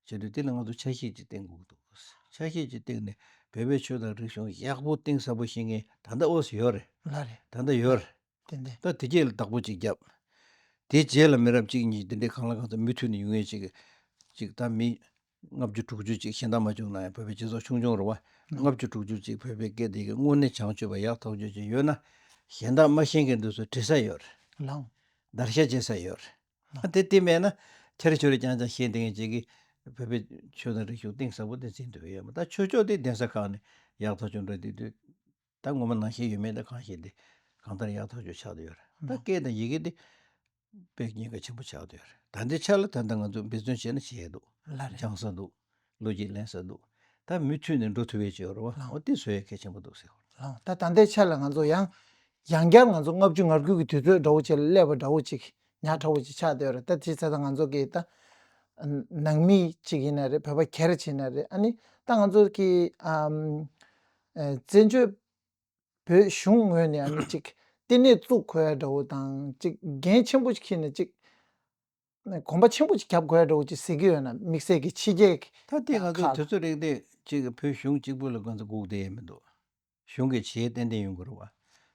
བྱེད་དུས་དེ་ལ་ང་ཚོ་ཆ་ཤས་ཅིག་བསྟེན་དགོས་ཀྱི་འདུག་ཆ་ཤས་ཅིག་བསྟེན་ནས་བོད་པའི་ཆོས་དང་རིག་གཞུང་ཡག་པོ་གཏིང་ཟབ་པོ་ཤེས་མཁན་ད་ལྟ་ཨོ་སི་ཡོད་རེད། ལགས་རེད། ད་ལྟ་ཡོད་རེད། ཏན་ཏན། ད་དེ་རྗེས་ལ་བདག་པོ་ཅིག་བརྒྱབ། དེ་རྗེས་ལ་མི་རབས་གཅིག་གཉིས་དེ་འདྲའི་གང་ལ་གང་འཚམ་མུ་མཐུད་ནས་ཡོང་ངེས་ཅིག་ཅིག་ད་མི་ལྔ་བཅུ་དྲུག་ཅུ་ཅིག་གཞན་དག་མ་བྱུང་ན་ཡང་བོད་པའི་སྤྱི་ཚོགས་ཆུང་ཆུང་རེད་བ། ལགས། ལྔ་བཅུ་དྲུག་ཅུ་ཅིག་བོད་པའི་སྐད་དེ་གི་དངོས་གནས་བྱང་ཆུབ་པ་ཡག་ཐག་ཆོད་ཅིག་ཡོད་ན། གཞན་དག་མ་ཤེས་མཁན་དེ་ཚོ་འབྲི་ས་ཡོད་རེད། ལགས། བརྡར་ཤ་བྱེད་ས་ཡོད་རེད། ལགས། དེ་དེ་མེད་ན་ཆ་རེ་ཆོས་རེ་རྐྱང་རྐྱང་ཤེས་བསྡད་མཁན་ཅིག་གིས་བོད་པའི་ཆོས་དང་རིག་གཞུང་གཏིང་ཟབ་པོ་དེ་འཛིན་ཐུབ་ཡོད་མ། ད་ཆོས་ཕྱོགས་དེ་གདན་ས་ཁག་ནས་ཡག་ཐག་ཆོད་འགྲོ་དུས་དུས། ད་ངོ་མ་ནང་བཞིན་ཡོད་མེད་ད་གང་ཤེས་ཏེ། གང་ལྟར་ཡག་ཐག་ཆོད་ཆགས་བསྡད་ཡོད་རེད། ད་ལགས། སྐད་དང་ཡི་གེ་དེ་དཔེ་གཉིས་ཀ་ཆེན་པོ་ཆགས་བསྡད་ཡོད་རེད། ད་ལྟའི་ཆ་ལ་ད་ལྟ་ང་ཚོ་འབད་བརྩོན་བྱས་ན་བྱེད་ཡས་འདུག་ལགས་རེད། སྦྱང་ས་འདུག་བློ་སྐྱེད་ལེན་ས་འདུག་ད་མུ་མཐུད་ནས་འགྲོ་ཐུབ་ཡས་ཅིག་ཡོད་རེད་བ། ལགས། འོ་དེ་བཟོ་ཡས་གལ་ཆེན་པོ་འདུག་ཟེར། ལགས། ད་ད་ལྟའི་ཆ་ལ་ང་ཚོ་ཡང་ཡང་བསྐྱར་ང་ཚོ་ལྔ་བཅུ་ང་དགུ་གི་དུས་ཚོད་འདྲ་བོ་ཅིག་ལ་སླེབས་པ་འདྲ་བོ་ཅིག་ཉག་ཕྲ་བོ་ཅིག་ཆགས་བསྡད་ཡོད་རེད། ད་དེ་ཚེ་ད་ང་ཚོ་གི་ད་ནང་མི་ཅིག་ཡིན་ན་རེད། བོད་པ་སྒེར་ཅིག་ཡིན་ན་རེད། ཨ་ནི་ད་ང་ཚོ་གི་ཨམ། ཨེ། བཙན་བྱོལ་བོད་གཞུང་ངོས་ནས་ཨ་ནི་ཅིག་ལྟེ་གནས་བཙུགས་དགོས་ཡ་འདྲ་བོ་དང་། ཅིག་འགན་ཆེན་པོ་ཅིག་འཁྱེར་ནས་ཅིག་གོམ་པ་ཆེན་པོ་ཅིག་རྒྱབ་དགོས་ཡ་འདྲ་བོ་ཅིག་ཟེར་གྱི་ཡོད་ན། དམིགས་བསལ་གྱི་ཕྱི་རྒྱལ་གྱི་ད་ལྟའི་ང་ཚོ་ཁག་དུས་ཚོད་རིང་དེ་ཅིག་བོད་གཞུང་གཅིག་པུ་ལ་ང་ཚོ་སྒུག་བསྡད་ཡས་མི་འདུག་གཞུང་གིས་བྱེད་ཡས་ཏན་ཏན་ཡོང་གི་རེད་བ།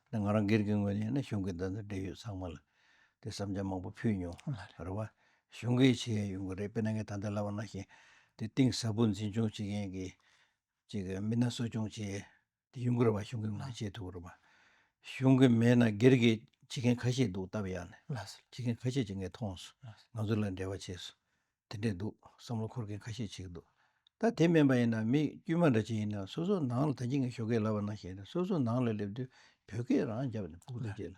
ད་ང་རང་སྒེར་གྱི་ངོས་ནས་ཡིན་ན་གཞུང་གིས་ད་ལྟ་འབྲེལ་ཡོད་ཚང་མ་ལ་དེ་བསམ་འཆར་མང་པོ་ཕུལ་མྱོང་། ལགས་རེད། རེད་བ། གཞུང་གིས་བྱེད་ཡས་ཡོང་གི་རེད། དཔེར་ན་ངས་ད་ལྟ་ལབ་པ་ནང་བཞིན་དེ་གཏིང་ཟབ་པོ་འཛིན་སྐྱོང་བྱེད་མཁན་གྱི་ཅིག་མི་སྣ་གསོ་སྐྱོང་བྱེད་དེ་ཡོང་གི་རེད་བ། གཞུང་གི་ངོས་ནས་བྱེད་ཐུབ་ཀྱི་རེད་བ། གཞུང་གི་མེད་ན་སྒེར་གྱི་བྱེད་མཁན་ཁ་ཤས་འདུག་སྟབས་ཡག་ནས། ལགས་སོ། བྱེད་མཁན་ཁ་ཤས་ཅིག་ངས་མཐོང་སོང་། ལགས་སོ། ང་ཚོ་ལ་འབྲེལ་བ་བྱས་སོང་། དེ་འདྲས་འདུག་བསམ་བློ་འཁོར་མཁན་ཁ་ཤས་ཅིག་འདུག་ད་དེ་མིན་པ་ཡིན་ན་མི་དཀྱུས་མ་འདྲ་ཅིག་ཡིན་ན་སོ་སོ་ནང་ལ། ད་གིན་ངས་ཞོགས་ཀས་ལབ་པ་ནང་བཞིན་རེད། སོ་སོ་ནང་ལ་སླེབས་དུས་བོད་སྐད་རང་རྒྱབ་ནས་སྤུ་གུ་ཚོ་རྗེས་ལ་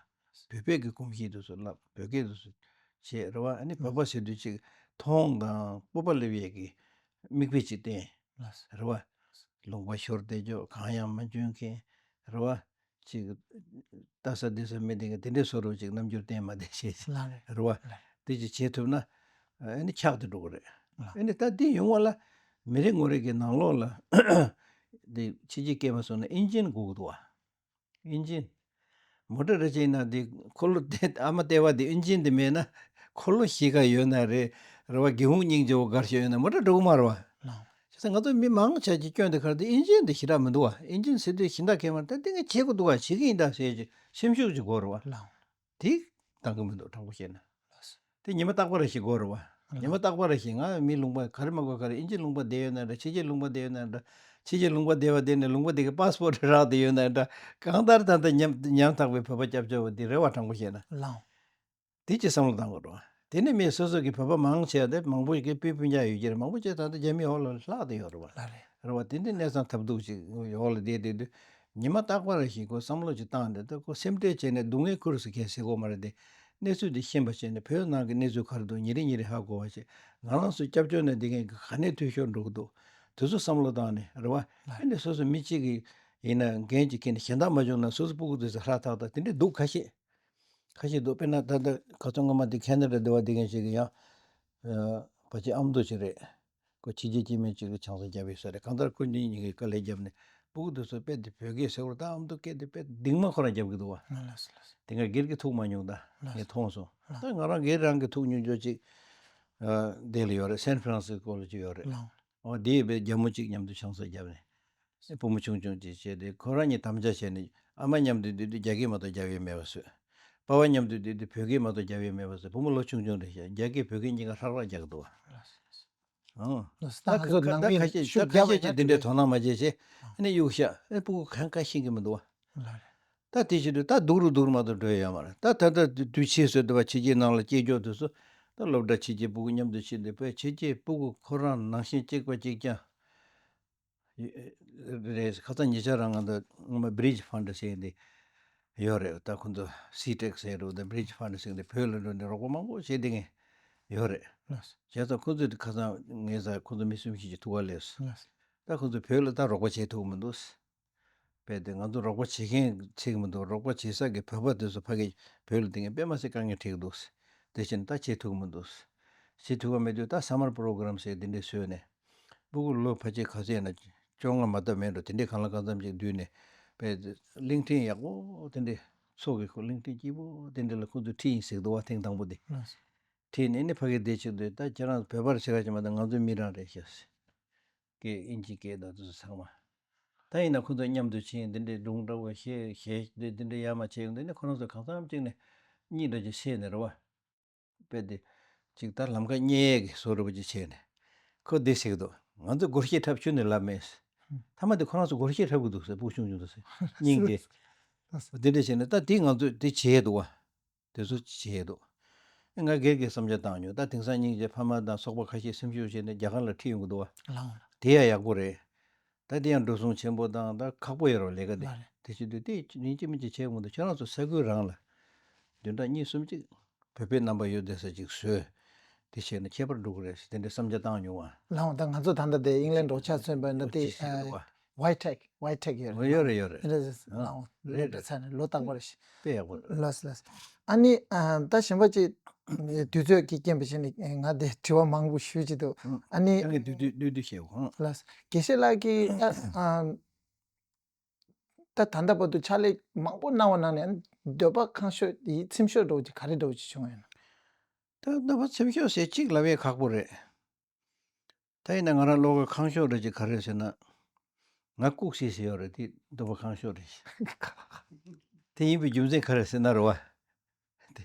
བོད་སྐད་ཀྱི་གོམས་གཤིས་དེ་ཚོ་བསླབ། བོད་སྐད་དེ་ཚོ་བྱེད་རེད་བ། ཨ་ནི་བོད་པ་ཟེར་དུས་ཅིག་མཐོང་དང་སྤོབས་པ་སླེབས་ཡས་ཀྱི་མིག་དཔེ་ཅིག་བསྟན། ལགས་སོ། རེད་བ། ལུང་པ་ཤོར་བསྡད་ཀྱོག་གང་ཡང་མ་འཇོན་མཁན། རེད་བ། ཅིག་ལྟ་ས་བསྡད་ས་མེད་དེ་ག་དེ་འདྲས་བཟོ་འདྲ་ཅིག་རྣམ་འགྱུར་བསྟན་མ་བསྡད་བྱས། ལགས་རེད། རེད་བ། ལགས། དེ་ཅིག་བྱེད་ཐུབ་ན་ཨ་ནི་ཆགས་ཏེ་འགྲོ་གི་རེད། ལགས། ཨ་ནི་ད་འདི་ཡོང་བ་ལ་མི་རེ་ངོ་རེ་གི་ནང་ལོགས་ལ་འདི་ཕྱི་རྒྱལ་སྐད་མ་སོང་ན་ཨིན་ཇིན་དགོས་ཀྱི་འདུག་བ། ཨིན་ཇིན། མོ་ཊ་རེ་བྱས་ན་དེ་འཁོར་ལོ་དེ་ཨ་མ་ལྟེ་བ་དེ་ཨིན་ཇིན་དེ་མེད་ན་འཁོར་ལོ་གཞིས་ཀ་ཡོད་ན་རེད། རེད་བ། སྒེའུ་ཁུང་སྙིང་རྗེ་བོ་གར་ཞིག་ཡོད་ན་མོ་ཊ་འགྲོ་གི་མ་རེད་བ། ལགས། བྱས་ཙང་ང་ཚོ་མི་མང་ཆེ་གི་སྐྱོན་དེ་ག་རེ་དེ་ཨིན་ཇིན་དེ་ཞེ་དྲག་མི་འདུག་བ། ཨིན་ཇིན་ཟེར་དུས་གཞན་དག་གས་མ་ད་དེ་ངས་བྱེད་དགོས་འདུག་བ། བྱེད་ཀྱི་ཡིན་ད་ཟེར་གྱི་སེམས་ཤུགས་ཅིག་དགོས་རེད་བ། ལགས། དེ་འདང་གི་མི་འདུག་དྲང་པོ་བཤད་ན། ལགས་སོ། དེ་ཉི་མ་རྟག་པ་རེ་ཞིག་དགོས་རེད་བ། ཉི་མ་རྟག་པ་རེ་ཞིག་ང་མི་ལུང་པ་ག་རེ་མ་དགོས་ག་རེ། ཨིན་ཇི་ལུང་པ་བསྡད་ཡོད་ན་འདྲ། ཕྱི་རྒྱལ་ལུང་པ་བསྡད་ཡོད་ན་འདྲ། ཕྱི་རྒྱལ་ལུང་པ་བསྡད་པ་དེ་ནས་ལུང་པ་དེ་གི་པཱ་སི་པོར་ཊི་རག་བསྡད་ཡོད་ན་འདྲ། གང་ལྟར་ད་ལྟ་ཉམ་ཉམ་ཐག་པའི་བོད་པ་སྐྱབས་བཅོལ་བ་དེ་རེད་བ། དྲང་པོ་བཤད་ན། ལགས། དེ་ཅིག་བསམ་བློ་བཏང་དགོས་རེད་བ། དེ་ནས་མི་སོ་སོ་གི་བོད་པ་མང་ཆེ་བ་དེ་མང་པོ་ཞིག་གི་སྤུན་སྤུན་ཀྱག་ཡོད་ཀྱི་རེད། མང་པོ་ཅིག་ད་ལྟ་རྒྱ་མི་འོག་ལ་ལྷག་བསྡད་ཡོད་རེད་བ། ལགས་རེད། རེད་བ། དེ་འདྲའི་གནས་སྟངས་ཐབས་སྡུག་ཅིག་འོག་ལ་བསྡད་བསྡད་དུས། ཉི་མ་རྟག་པ་རེ་ཞིག་ཁོ་བསམ་བློ་ཅིག་བཏང་སྟེ། ད་ཁོ་སེམས་ཁྲལ་བྱས་ནས་སྡུག་བསྔལ་ཁུར་སོང་མཁན་ཟེར་དགོས་མ་རེད་དེ། གནས་ཚུལ་འདི་ཤེས་པ་བྱས་ནས་བོད་ནང་གི་གནས་ཚུལ་ག་རེ་འདུག་ཉིན་རེ་ཉིན་རེ་ཧ་གོ་བ་བྱས། ང་རང་ཚོ་སྐྱབས་བཅོལ་ནང་བསྡད་མཁན་གྱི་ག་ནས་འཐུས་ཤོར་འགྲོ་གི་འདུག་དེ་ཚོ་བསམ་བློ་བཏང་ནས། རེད་བ། ཨ་ནི་སོ་སོ་མི་གཅིག་གིས་ཡིན་ན་འགན་ཅིག་འཁྱེར་ནས་གཞན་དག་མ་བྱུང་ན་སོ་སོ་སྤུ་གུ་དེ་ཚོ་ཧྲ་ཐག་ཐག་དེ་འདྲས་འདུག་ཁ་ཤས། ཁ་ཤས་འདུག་དཔེར་ན་ད་ལྟ་ཁ་སང་སྔོན་མ་དེ་ཁེ་ན་ཌ་བསྡད་པ་དེ་མཁན་ཞིག་གིས་ཡང་། ཨ། ཕལ་ཆེར་ཨ་མདོ་ཞིག་རེད། ཁོ་ཕྱི་རྒྱལ་སྐྱེས་དམན་ཅིག་ལ་ཆང་ས་བརྒྱབ་ཡོད་ས་རེད། གང་ལྟར་ཁོ་གཉིས་གཉིས་ཀྱིས་དཀའ་ལས་བརྒྱབ་ནས་སྤུ་གུ་དེ་ཚོ་དཔེ་དེ་བོད་སྐད་ཟེར་བར། ད་ཨ་མདོ་སྐད་དེ་དཔེ་སྡིགས་མ་ཁོ་རང་རྒྱབ་ཀྱི་འདུག་བ། ལགས་སོ། ལགས་སོ། དེ་སྔ་སྒེར་གྱི་ཐུག་མ་མྱོང་། ད་ལགས་སོ། ངས་མཐོང་སོང་། ལགས། ད་ང་རང་སྒེར་རང་གི་ཐུག་མྱོང་ཆོག་ཅིག་ཨ། དེ་ལ་ཡོད་རེད། སན་ཧྥ་རན་སི་སྐོར་ལ་ཅིག་ཡོད་རེད། ལགས། འོ་དེ་ཡི་བའི་རྒྱ་མོ་གཅིག་མཉམ་དུ་ཆང་ས་བརྒྱབ་ནས། ཨེ། བུ་མོ་ཆུང་ཆུང་གཅིག་བྱས་ཏེ་ཁོ་རང་གཉིས་དམ་བཅའ་བྱས་ནས། ཨ་མ་མཉམ་དུ་བསྡད་དུས་རྒྱ་སྐད་མ་གཏོགས་རྒྱབ་ཡས་མེད་པ་བཟོས། པ་ཕ་མཉམ་དུ་བསྡད་དུས་བོད་སྐད་མ་གཏོགས་རྒྱབ་ཡས་མེད་པ་བཟོས། བུ་མོ་ལོ་ཆུང་ཆུང་རེད་ཤག་རྒྱ་སྐད་བོད་སྐད་གཉིས་ཀ་ཧྲག་ཧྲག་རྒྱག་གི་འདུག་བ། ཨང་། ད་ད་ཁ་ད་ཁ་ད་ཁ་ཤས་ད་ཁ་ཤས་ཀྱིས་དེ་འདྲའི་དོ་སྣང་མ་བྱས་བྱས། ཨ་ནི་གཡུག་བཞག་ཨེ། སྤུ་གུ་གང་ག་ཤེས་ཀྱི་མི་འདུག་བ། ལགས་རེད། ད་དེ་བྱེད་དུས་ད་སྡུག་རུ་སྡུག་རུ་མ་གཏོགས་འགྲོ་ཡ་ཡོད་མ་རེད། ད་ད་ལྟ་དུས་ཕྱིས་སུ་དུ་བ་ཕྱི་རྒྱལ་ནང་ལ་སྐྱེས་ཀྱོག་དུས་སུ། ད་སློབ་གྲྭ་ཕྱི་རྒྱལ་སྤུ་གུ་མཉམ་དུ་ཕྱིན་ཏེ། བོད་ཕྱི་རྒྱལ་སྤུ་གུ་ཁོ་རང་ནང་བཞིན་གཅིག་པ་གཅིག་རྐྱང་། རེད། ཁ་སང་ཉེ་ཆར་རང་ང་ཚོ་སྔོན་མ་Bridge Fund ཟེར་འདི་ཡོད་རེད། ད་ཁོང་ཚོ་སི་ཊེག་ཟེར་རེད། ད་Bridge Fund ཟེར་འདི་བོད་ལ་འགྲོ་ནས་རོགས་པ་མང་པོ་བྱེད་བསྡད་མཁན་ཡོད་རེད། ལགས། བྱས་ཙང་ཁོང་ཚོས་ཁ་སང་ངའི་སར་ཁོང་ཚོ་མི་གསུམ་བཞི་ཅིག་ཐུག་ག་སླེབས་སོང་། ལགས། ད་ཁོང་ཚོས་བོད་ལ་ད་རོགས་པ་བྱེད་ཐུབ་ཀྱི་མི་འདུག་དཔེ་དེ་ང་ཚོ་རོགས་པ་བྱེད་མཁན་ཚིག་མི་འདུག་རོགས་པ་བྱེད་ས་གི་བོད་པ་དེ་ཚོ་ཕ་གི་བོད་ལ་དེ་ངས་དཔེ་མ་སྲིད་དཀའ་ངལ་འཕྲད་ཀྱི་འདུག་དེ་བཞིན་ད་བྱེད་ཐུབ་ཀྱི་མི་འདུག་བྱེད་ཐུབ་པ་མེད་དུས་ད་Summer Program ཟེར་དེ་འདྲས་བཟོས་ནས་སྤུ་གུ་ལོ་ཕལ་ཆེར་ག་ཚོད་ཡིན་ན་བཅོ་ལྔ་མ་གཏོགས་མེད་འགྲོ། དེ་འདྲས་གང་ལ་གང་འཚམ་ཅིག་བསྡུས་ནས་དཔེ་གླིང་ཕྲན་ཡག་པོ་དེ་འདྲས་ཚོགས་ཀྱི་ཁོ་གླིང་ཕྲན་སྐྱིད་པོ་དེ་འདྲས་ལ་ཁོ་ཚོ་ཁྲིད་ཡིན་ཟེར་འདུག་བ། ཐེངས་དང་པོ་དེ་ཁྲིད་ནས་ནི་ཕ་གི་བསྡད་བྱེད་དུས་ད་ཁྱེད་རང་བོད་པར་བྱེད་ག་བྱེད་མ་ད་ང་ཚོའི་མི་རང་རེད་ཤག་སྐད་ཨིན་ཇི་སྐད་དང་དེ་ཚོ་ཚང་མ། ད་ཡིན་ན་ཁོ་ཚོ་མཉམ་དུ་ཕྱིན་འདི་འདྲའི་སྒྲུང་འདྲ་བོ་བཤད་བཤད་འདི་འདི་འདྲའི་ཡར་མར་བྱས་ཡོང་དུས་ནི་ཁོ་རང་ཚོ་གང་འཚམ་ཅིག་ནས་གཉིད་འདྲ་ཅིག་སད་ནས་རེད་བ། དཔེ་དེ་ཅིག་ད་ལམ་ཁ་རྙེད་ཡས་ཀྱི་བཟོ་འདྲ་བོ་ཅིག་བྱས་ནས་ཁོ་འདི་ཟེར་གི་འདུག་ང་ཚོ་སྒོར་གཞས་འཁྲབ་ཁྱོན་ནས་ལབ་མེད། མཐའ་མ་དེ་ཁོ་རང་ཚོ་སྒོར་གཞས་འཁྲབ་གི་འདུག་ཟེར། སྤུ་གུ་ཆུང་ཆུང་ཚོ་ཟེར་སྙིང་རྗེ། འདི་འདྲ་བྱས་ནས་ད་དེ་ང་ཚོས་དེ་བྱས་འདུག་བ། དེ་ཚོ་བྱས་འདུག་ང་སྒེར་གྱི་བསམ་འཆར་བཏང་མྱོང་། ད་དེང་སང་སྙིང་རྗེ་ཕ་མ་དང་ཚོགས་པ་ཁ་ཤས་སེམས་ཤུགས་བྱས་ནས་རྒྱ་གར་ལ་ཁྲིད་ཡོང་གི་འདུག་བ། ལའོ། དེ་ཡང་ཡག་པོ་རེད། ད་དེ་ཡང་འགྲོ་སོང་ཆེན་པོ་དང་ད་ཁག་པོ་ཡོད་རེད་ལས་ཀ་དེ། ལ་རེད། དེ་བྱེད་དུས་དེ་ཡིན་གཅིག་མིན་གཅིག་བྱེད་དགོས་འདུག་ཁྱེད་རང་ཚོ་ས་ཁུལ་རང་ལ་བདུན་ཕྲག་གཉིས་གསུམ་ཅིག་བོད་པའི་རྣམ་པ་ཡོད་བསྡད་ས་ཅིག་བཟོས། དེ་བྱས་ན་ཁྱད་པར་འགྲོ་གི་རེད་ཟེར་དེ་འདྲའི་བསམ་འཆར་བཏང་མྱོང་བ། ལའོ། ད་ང་ཚོ་ད་ལྟ་དེ་ཨིང་ལན་འབྲོག་ཆ་མཚོན་པ་ཡིན་ན་དེ་ཅི་ཟེར་འདུག་བ། ཝའི་ཊེག་ཝའི་ཊེག་ཡོད་རེད། ཡོད་རེད་ཡོད་རེད། ཨ། ལའོ། རེད་རེད། ལོ་ད་ཚར་ནས་ལོ་རྟག་པར་ཞིག་དཔེ་ཡག་པོ་རེད། ལགས་ལགས། ཨ་ནི་ཨ། ད་གཞན་པ་ཅིག་དུས་ཚོད་ཀྱི་རྐྱེན་པས་བྱས་ནས་ང་དེ་དྲི་བ་མང་པོ་ཞུ་ཅི་འདུག་ཨ་ནི་ཁྱེད་ཀྱིས་བསྡུས་བསྡུས་བསྡུས་བསྡུས་བཤད་འོང་། ལགས། དགེ་བཤེས་ལགས་ཀྱིས་ད་ཨ། ད་ད་ལྟ་བར་དུ་ཕྱག་ལས་མང་པོ་གནང་བ་ནང་ནས་འདོད་པ་ཁེངས་ཤོས་ཡིད་ཚིམ་ཤོས་འདྲ་བོ་ཅིག་ག་རེ་འདྲ་བོ་ཅིག་བྱུང་ཡོད་ན། ད་འདོད་པ་ཚིམ་ཤོས་ཟེར་གཅིག་ལབ་ཡས་ཁག་པོ་རེད། ད་ཡིན་ན་ང་རང་བློ་ཁ་ཁེངས་ཤོས་རེད་ཅིག་ག་རེ་ཟེར་ན། ང་ལྐུགས་ཤིག་ཟེར་ཡོད་རེད། དེ་འདོད་པ་ཁེངས་ཤོས་རེད། དེ་ཡིན་པའི་རྒྱུ་མཚན་ག་རེ་ཟེར་ན་རེད་བ། དེ་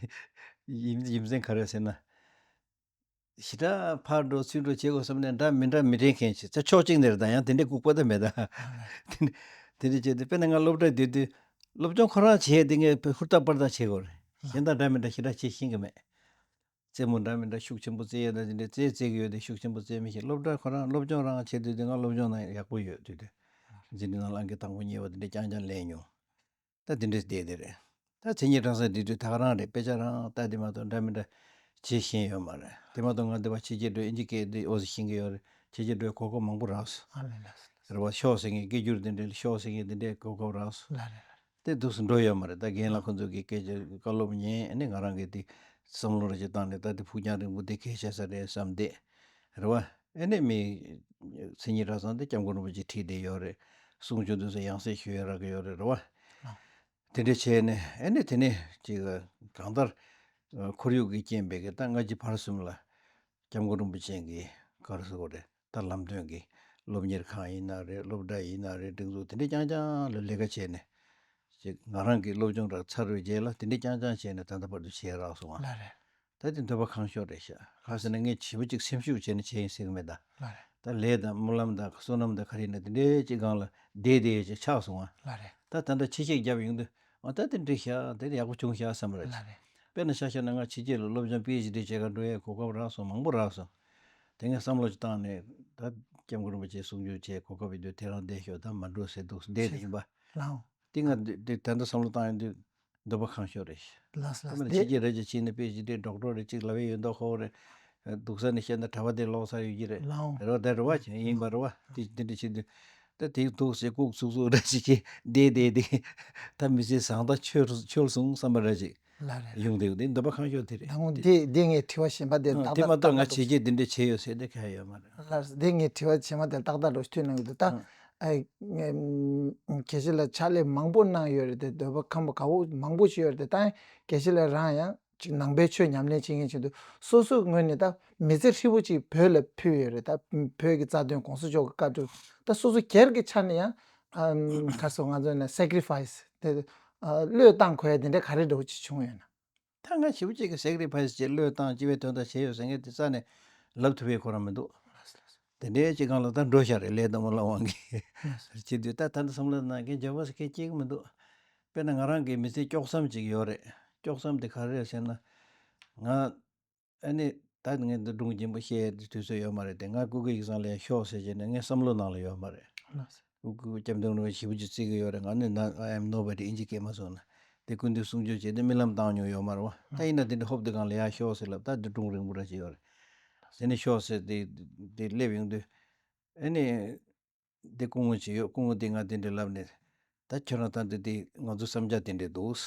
ཡིན་རྒྱུ་མཚན་ག་རེ་ཟེར་ན། ཞེ་དྲག་ཕར་འགྲོ་ཚུར་འགྲོ་བྱེད་དགོས་བསམ་ནས་འདྲ་མི་འདྲ་མི་དྲན་མཁན་ཞིག་ད་ཕྱོགས་གཅིག་ནས་རེད། ད་ཡང་དེ་འདྲའི་ལྐུགས་པ་ད་མེད་ད། དེ་འདྲ་དེ་འདྲ་བྱས་ཏེ་དཔེར་ན་ང་སློབ་གྲྭ་བསྡད་དུས་སློབ་སྦྱོང་ཁོ་རང་བྱས་ཏེ་ངས་ཧུར་ཐག་པར་ཐག་བྱེད་དགོས་རེད། གཞན་དག་འདྲ་མི་འདྲ་ཞེ་དྲག་བྱེད་ཤེས་ཀྱི་མེད། རྩེད་མོ་འདྲ་མི་འདྲ་ཤུགས་ཆེན་པོ་རྩེ་ཡས་ད་དེ་འདྲའི་རྩེ་རྩེ་གི་ཡོད་དེ་ཤུགས་ཆེན་པོ་རྩེ་མི་ཤེས། སློབ་གྲྭ་ཁོ་རང་སློབ་སྦྱོང་རང་བྱེད་དུས་དེ་ང་སློབ་སྦྱོང་ནང་ཡག་པོ་ཡོད་དུས་དེ། འཛིན་གྲྭ་ནང་ལ་ཨང་ཀི་དང་པོ་གཉིས་པ་དེ་འདྲ་རྐྱང་རྐྱང་ལེན་མྱོང་། ད་དེ་འདྲས་བསྡད་དེ་རེད། ད་མཚན་ཉིད་གྲྭ་ཚང་འདི་དུས་ད་ག་རང་རེད། དཔེ་ཆ་རང་ལྟ་དེ་མ་གཏོགས་འདྲ་མི་འདྲ་བྱེད་ཤེས་ཡོད་མ་རེད། དེ་མ་གཏོགས་ང་འདི་བ་ཕྱི་རྒྱལ་འགྲོ་ཨིན་ཇི་སྐད་འདི་འོ་ཙམ་ཤེས་ཀྱི་ཡོད་རེད། ཕྱི་རྒྱལ་འགྲོའི་གོ་སྐབས་མང་པོ་རག་སོང་། ཨ་ལེ་ལགས་སོ། རེད་བ། ཤོག་ཟེར་མཁན་སྐད་སྒྱུར་འདི་འདྲའི་ཤོག་ཟེར་མཁན་འདི་འདྲའི་གོ་སྐབས་རག་སོང་། ལ་རེད་ལ་རེད། དེ་འདུག་སེ་འགྲོ་ཡོད་མ་རེད། ད་རྒན་ལགས་ཁོང་ཚོ་གི་སྐད་ཆ་བཀའ་སློབ་ཉན་ཨ་ནི་ང་རང་གི་དེ་བསམ་བློ་རེ་ཞིག་བཏང་ནས་ད་དེ་ཕུགས་རྒྱང་རིང་པོ་དེ་གལ་ཆེ་ས་རེད་བསམ་བསྡད། རེད་བ། ཨ་ནི་མི་མཚན་ཉིད་གྲྭ་ཚང་དེ་སྐྱབས་མགོན་རིན་པོ་ཆེ་ཁྲིད་བསྡད་ཡོད་རེད། གསུང་ཆོས་དེ་ཚོ་ཡང་སེ་ཞུ་ཡ་རག་གི་ཡོད་རེད། རེད་བ། ཨ། དེ་འདྲ་བྱས་ནས་ཨ་ནི་དེ་ནས་ཅིག་གང་ལྟར་ཁོར་ཡུག་གི་རྐྱེན་པས་ཀྱི་ད་སྔ་ཕྱི་བར་གསུམ་ལ་སྐྱབས་མགོན་རིན་པོ་ཆེ་གི་ག་རེ་ཟེར་དགོས་རེད། ད་ལམ་སྟོན་གྱི་སློབ་གཉེར་ཁང་ཡིན་ན་རེད། སློབ་གྲྭ་ཡིན་ན་རེད། སྒྲིག་འཛུགས་དེ་འདྲ་རྐྱང་རྐྱང་ལ་ལས་ཀ་བྱས་ནས་ཅིག་ང་རང་གི་སློབ་སྦྱོང་རག་ཚར་བའི་རྗེས་ལ་དེ་འདྲ་རྐྱང་རྐྱང་བྱས་ནས་ད་ལྟ་བར་དུ་བྱས་རག་སོང་ང་། ལགས་རེད། ད་དེ་འདོད་པ་ཁེངས་ཤོས་རེད་ཤག་གང་ཟེར་ན་ངས་ཞེ་པོ་ཅིག་སེམས་ཤུགས་བྱས་ནས་བྱས་ཡིན་ཟེར་གི་མེད་ད། ལགས་རེད། ད་ལས་དང་སྨོན་ལམ་དང་བསོད་ནམས་དང་ག་རེ་ཡིན་ན་དེ་འདྲའི་ཅིག་སྒང་ལ་བསྡད་བསྡད་ཅིག་ཆགས་སོང་ང་། ལགས་རེད། ད་ད་ལྟ་ཕྱི་བཤད་རྒྱབ་ཡོང་དུས་ཨ་ད་དེ་འགྲིག་ཤག་དེ་ཡག་པོ་བྱུང་ཤག་བསམ་རེད། ལགས་རེད། དཔེར་ན་ཆ་བཞག་ན་ང་ཕྱི་རྒྱལ་ལ་སློབ་སྦྱོང་པི་ཨེཆ་ཌི་བྱེད་གར་འགྲོ་ཡས་གོ་སྐབས་རག་སོང་། མང་པོ་རག་སོང་། དེ་ངས་བསམ་བློ་ཅིག་བཏང་ནས་ད་སྐྱབས་མགོན་རིན་པོ་ཆེ་གསུང་ཆོས་བྱས་གོ་སྐབས་ཡོད་དུས་དེ་རང་བསྡད་ཤོག་ད་མ་འགྲོ་ཟེར་འདུག་བསྡད་དེ་ཡིན་པ། ལའོ། དེ་ང་འདི་འདི་ད་ལྟ་བསམ་བློ་བཏང་ཡོང་དུས་འདོད་པ་ཁེངས་ཤོས་རེད། ལགས་ལགས། ད་མ་ཕྱི་རྒྱལ་རེད་ཅེས་བྱས་ནས་པི་ཨེཆ་ཌི་ཌོག་ཊར་རེད་ཅིག་ལབ་ཡས་ཡོད་མདོག་ཁ་པོ་རེད། སྡུག་ས་ནས་བཤད་ན་གྲྭ་པ་དེ་ལོག་ཚར་ཡོད་ཀྱི་རེད། ལའོ། རེད་བ། དེ་རེད་བ། ཡིན་པ་རེད་བ། དེ་དེ་འདྲ་བྱེད་དུས་ད་དེ་འདུག་ཟེར་ལྐུགས་ཚུགས་ཚུགས་འདྲ་ཅིག་གིས་བསྡད་བསྡད་དེ་ད་མི་ཚེ་བཟང་ད་འཆོལ་འཆོལ་སོང་བསམ་པ་འདྲ་ཅིག་ལ་རེད། ཡོང་དེ་དེ་འདོད་པ་ཁེངས་ཤོས་དེ་རེད། ད་ངོ་དེ་དེ་ངས་དྲི་བ་གཞན་པ་དེ་ཨ་ཏག་དེ་མ་ཏག་གཏོགས་ཏག་ང་ཏག་བྱས་རྗེས་འདི་འདྲ་བྱས་ཡོད་ཟེར་དེ་ག་ཡོད་མ་རེད། ལགས་སོ། དེ་ངས་དྲི་བ་གཞན་པ་དེ་ཏག་ཏག་འགྲོ་ཐུབ་གནང་གི་འདུག་ད། ཨ། ཨེ། ངས་དགེ་བཤེས་ལགས་ཕྱག་ལས་མང་པོ་གནང་ཡོད་རེད་དེ་འདོད་པ་ཁེངས་པ་དགའ་པོ་མང་པོ་ཞིག་ཡོད་རེད་དེ། ད་དགེ་བཤེས་ལགས་རང་ཡང་ཅིག་ནང་པའི་ཆོས་ཉམས་ལེན་བྱེད་མཁན་བྱེད་དུས་སོ་སོའི་ངོས་ནས་ད་མི་ཚེ་ཧྲིལ་པོ་ཅིག་བོད་ལ་ཕུལ་ཡོད་རེད། ད་བོད་ཀྱི་རྩ་དོན་གོང་ས་མཆོག་གི་བཀའ་སྒྲུབ་ད་སོ་སོ་སྒེར་གྱི་ཆ་ནས་ཡང་ཨམ་ག་རེ་ཟེར་ང་ཚོ་ནས་སེག་རི་ཕ་ཡི་སི་དེ་བློས་བཏང་དགོས་ཡ་དེ་འདྲ་ག་རེ་འདྲ་བོ་ཅིག་བྱུང་ཡོད་ན། ད་ང་ཞེ་པོ་ཅིག་གི་སེག་རི་ཕ་ཡི་སི་ཅིག་བློས་བཏང་སྤྱི་པའི་དོན་དག་བྱས་ཡོད་ཟེར་མཁན་དེ་རྩ་ནས་ལབ་ཐུབ་པའི་ཁོ་རང་མི་འདུག་དེ་འདྲའི་ཅིག་སྒང་ལ་ད་འགྲོ་ཤག་རེད། ལས་དང་སྨོན་ལམ་དབང་གིས་བྱེད་དུས་ད་ད་ལྟ་བསམ་བློ་གནང་མཁན་བྱ་བ་ཟེར་མཁན་གཅིག་མི་འདུག་དཔེར་ན་ང་རང་གི་མི་ཚེ་དཀྱོགས་མཚམས་ཅིག་ཡོད་རེད། དཀྱོགས་མཚམས་དེ་ག་རེ་རེད་ཟེར་ན། ང་ཨ་ནི་ད་ངས་འདི་སྒྲུང་རྒྱུན་པོ་བཤད་དུས་ཚོད་ཡོད་མ་རེད་དེ། ང་སྐུ་སྒེར་ཡིག་ཚང་ལ་ཡང་ཤོག་ཟེར་བྱས་ནས་ངའི་བསམ་བློ་ནང་ལ་ཡོད་མ་རེད། ལགས་སོ། སྐུ་སྐུ་སྐྱབས་མགོན་རིན་པོ་ཆེ་ཞེ་པོ་ཅིག་བརྩི་གི་ཡོད་རེད། ང་ནི་ན་I am nobody ཨིན་ཇི་སྐད་མ་སོང་ན། དེ་སྐུ་མདུན་གསུང་ཆོས་བྱས་ཏེ་རྨི་ལམ་བཏང་མྱོང་ཡོད་མ་རེད་བ། ད་ཡིན་ན་དེ་འདྲ་ཧོབ་དེ་གང་ལ་ཡར་ཤོག་ཟེར་ལབ། ད་དེ་སྒྲུང་རིང་པོ་འདྲ་ཅིག་ཡོད་རེད། དེ་ནས་ཤོག་ཟེར་ཏེ་དེ་སླེབས་ཡོང་དུས། ཨ་ནི། དེ་སྐུ་ངོ་ཅིག་ཡོད། སྐུ་ངོ་དེ་ང་དེ་འདྲ་ལབ་ནས། ད་ཁྱོད་རང་ད་འདི་དེ་ང་ཚོ་བསམ་འཆར་དེ་འདྲ་འདུག།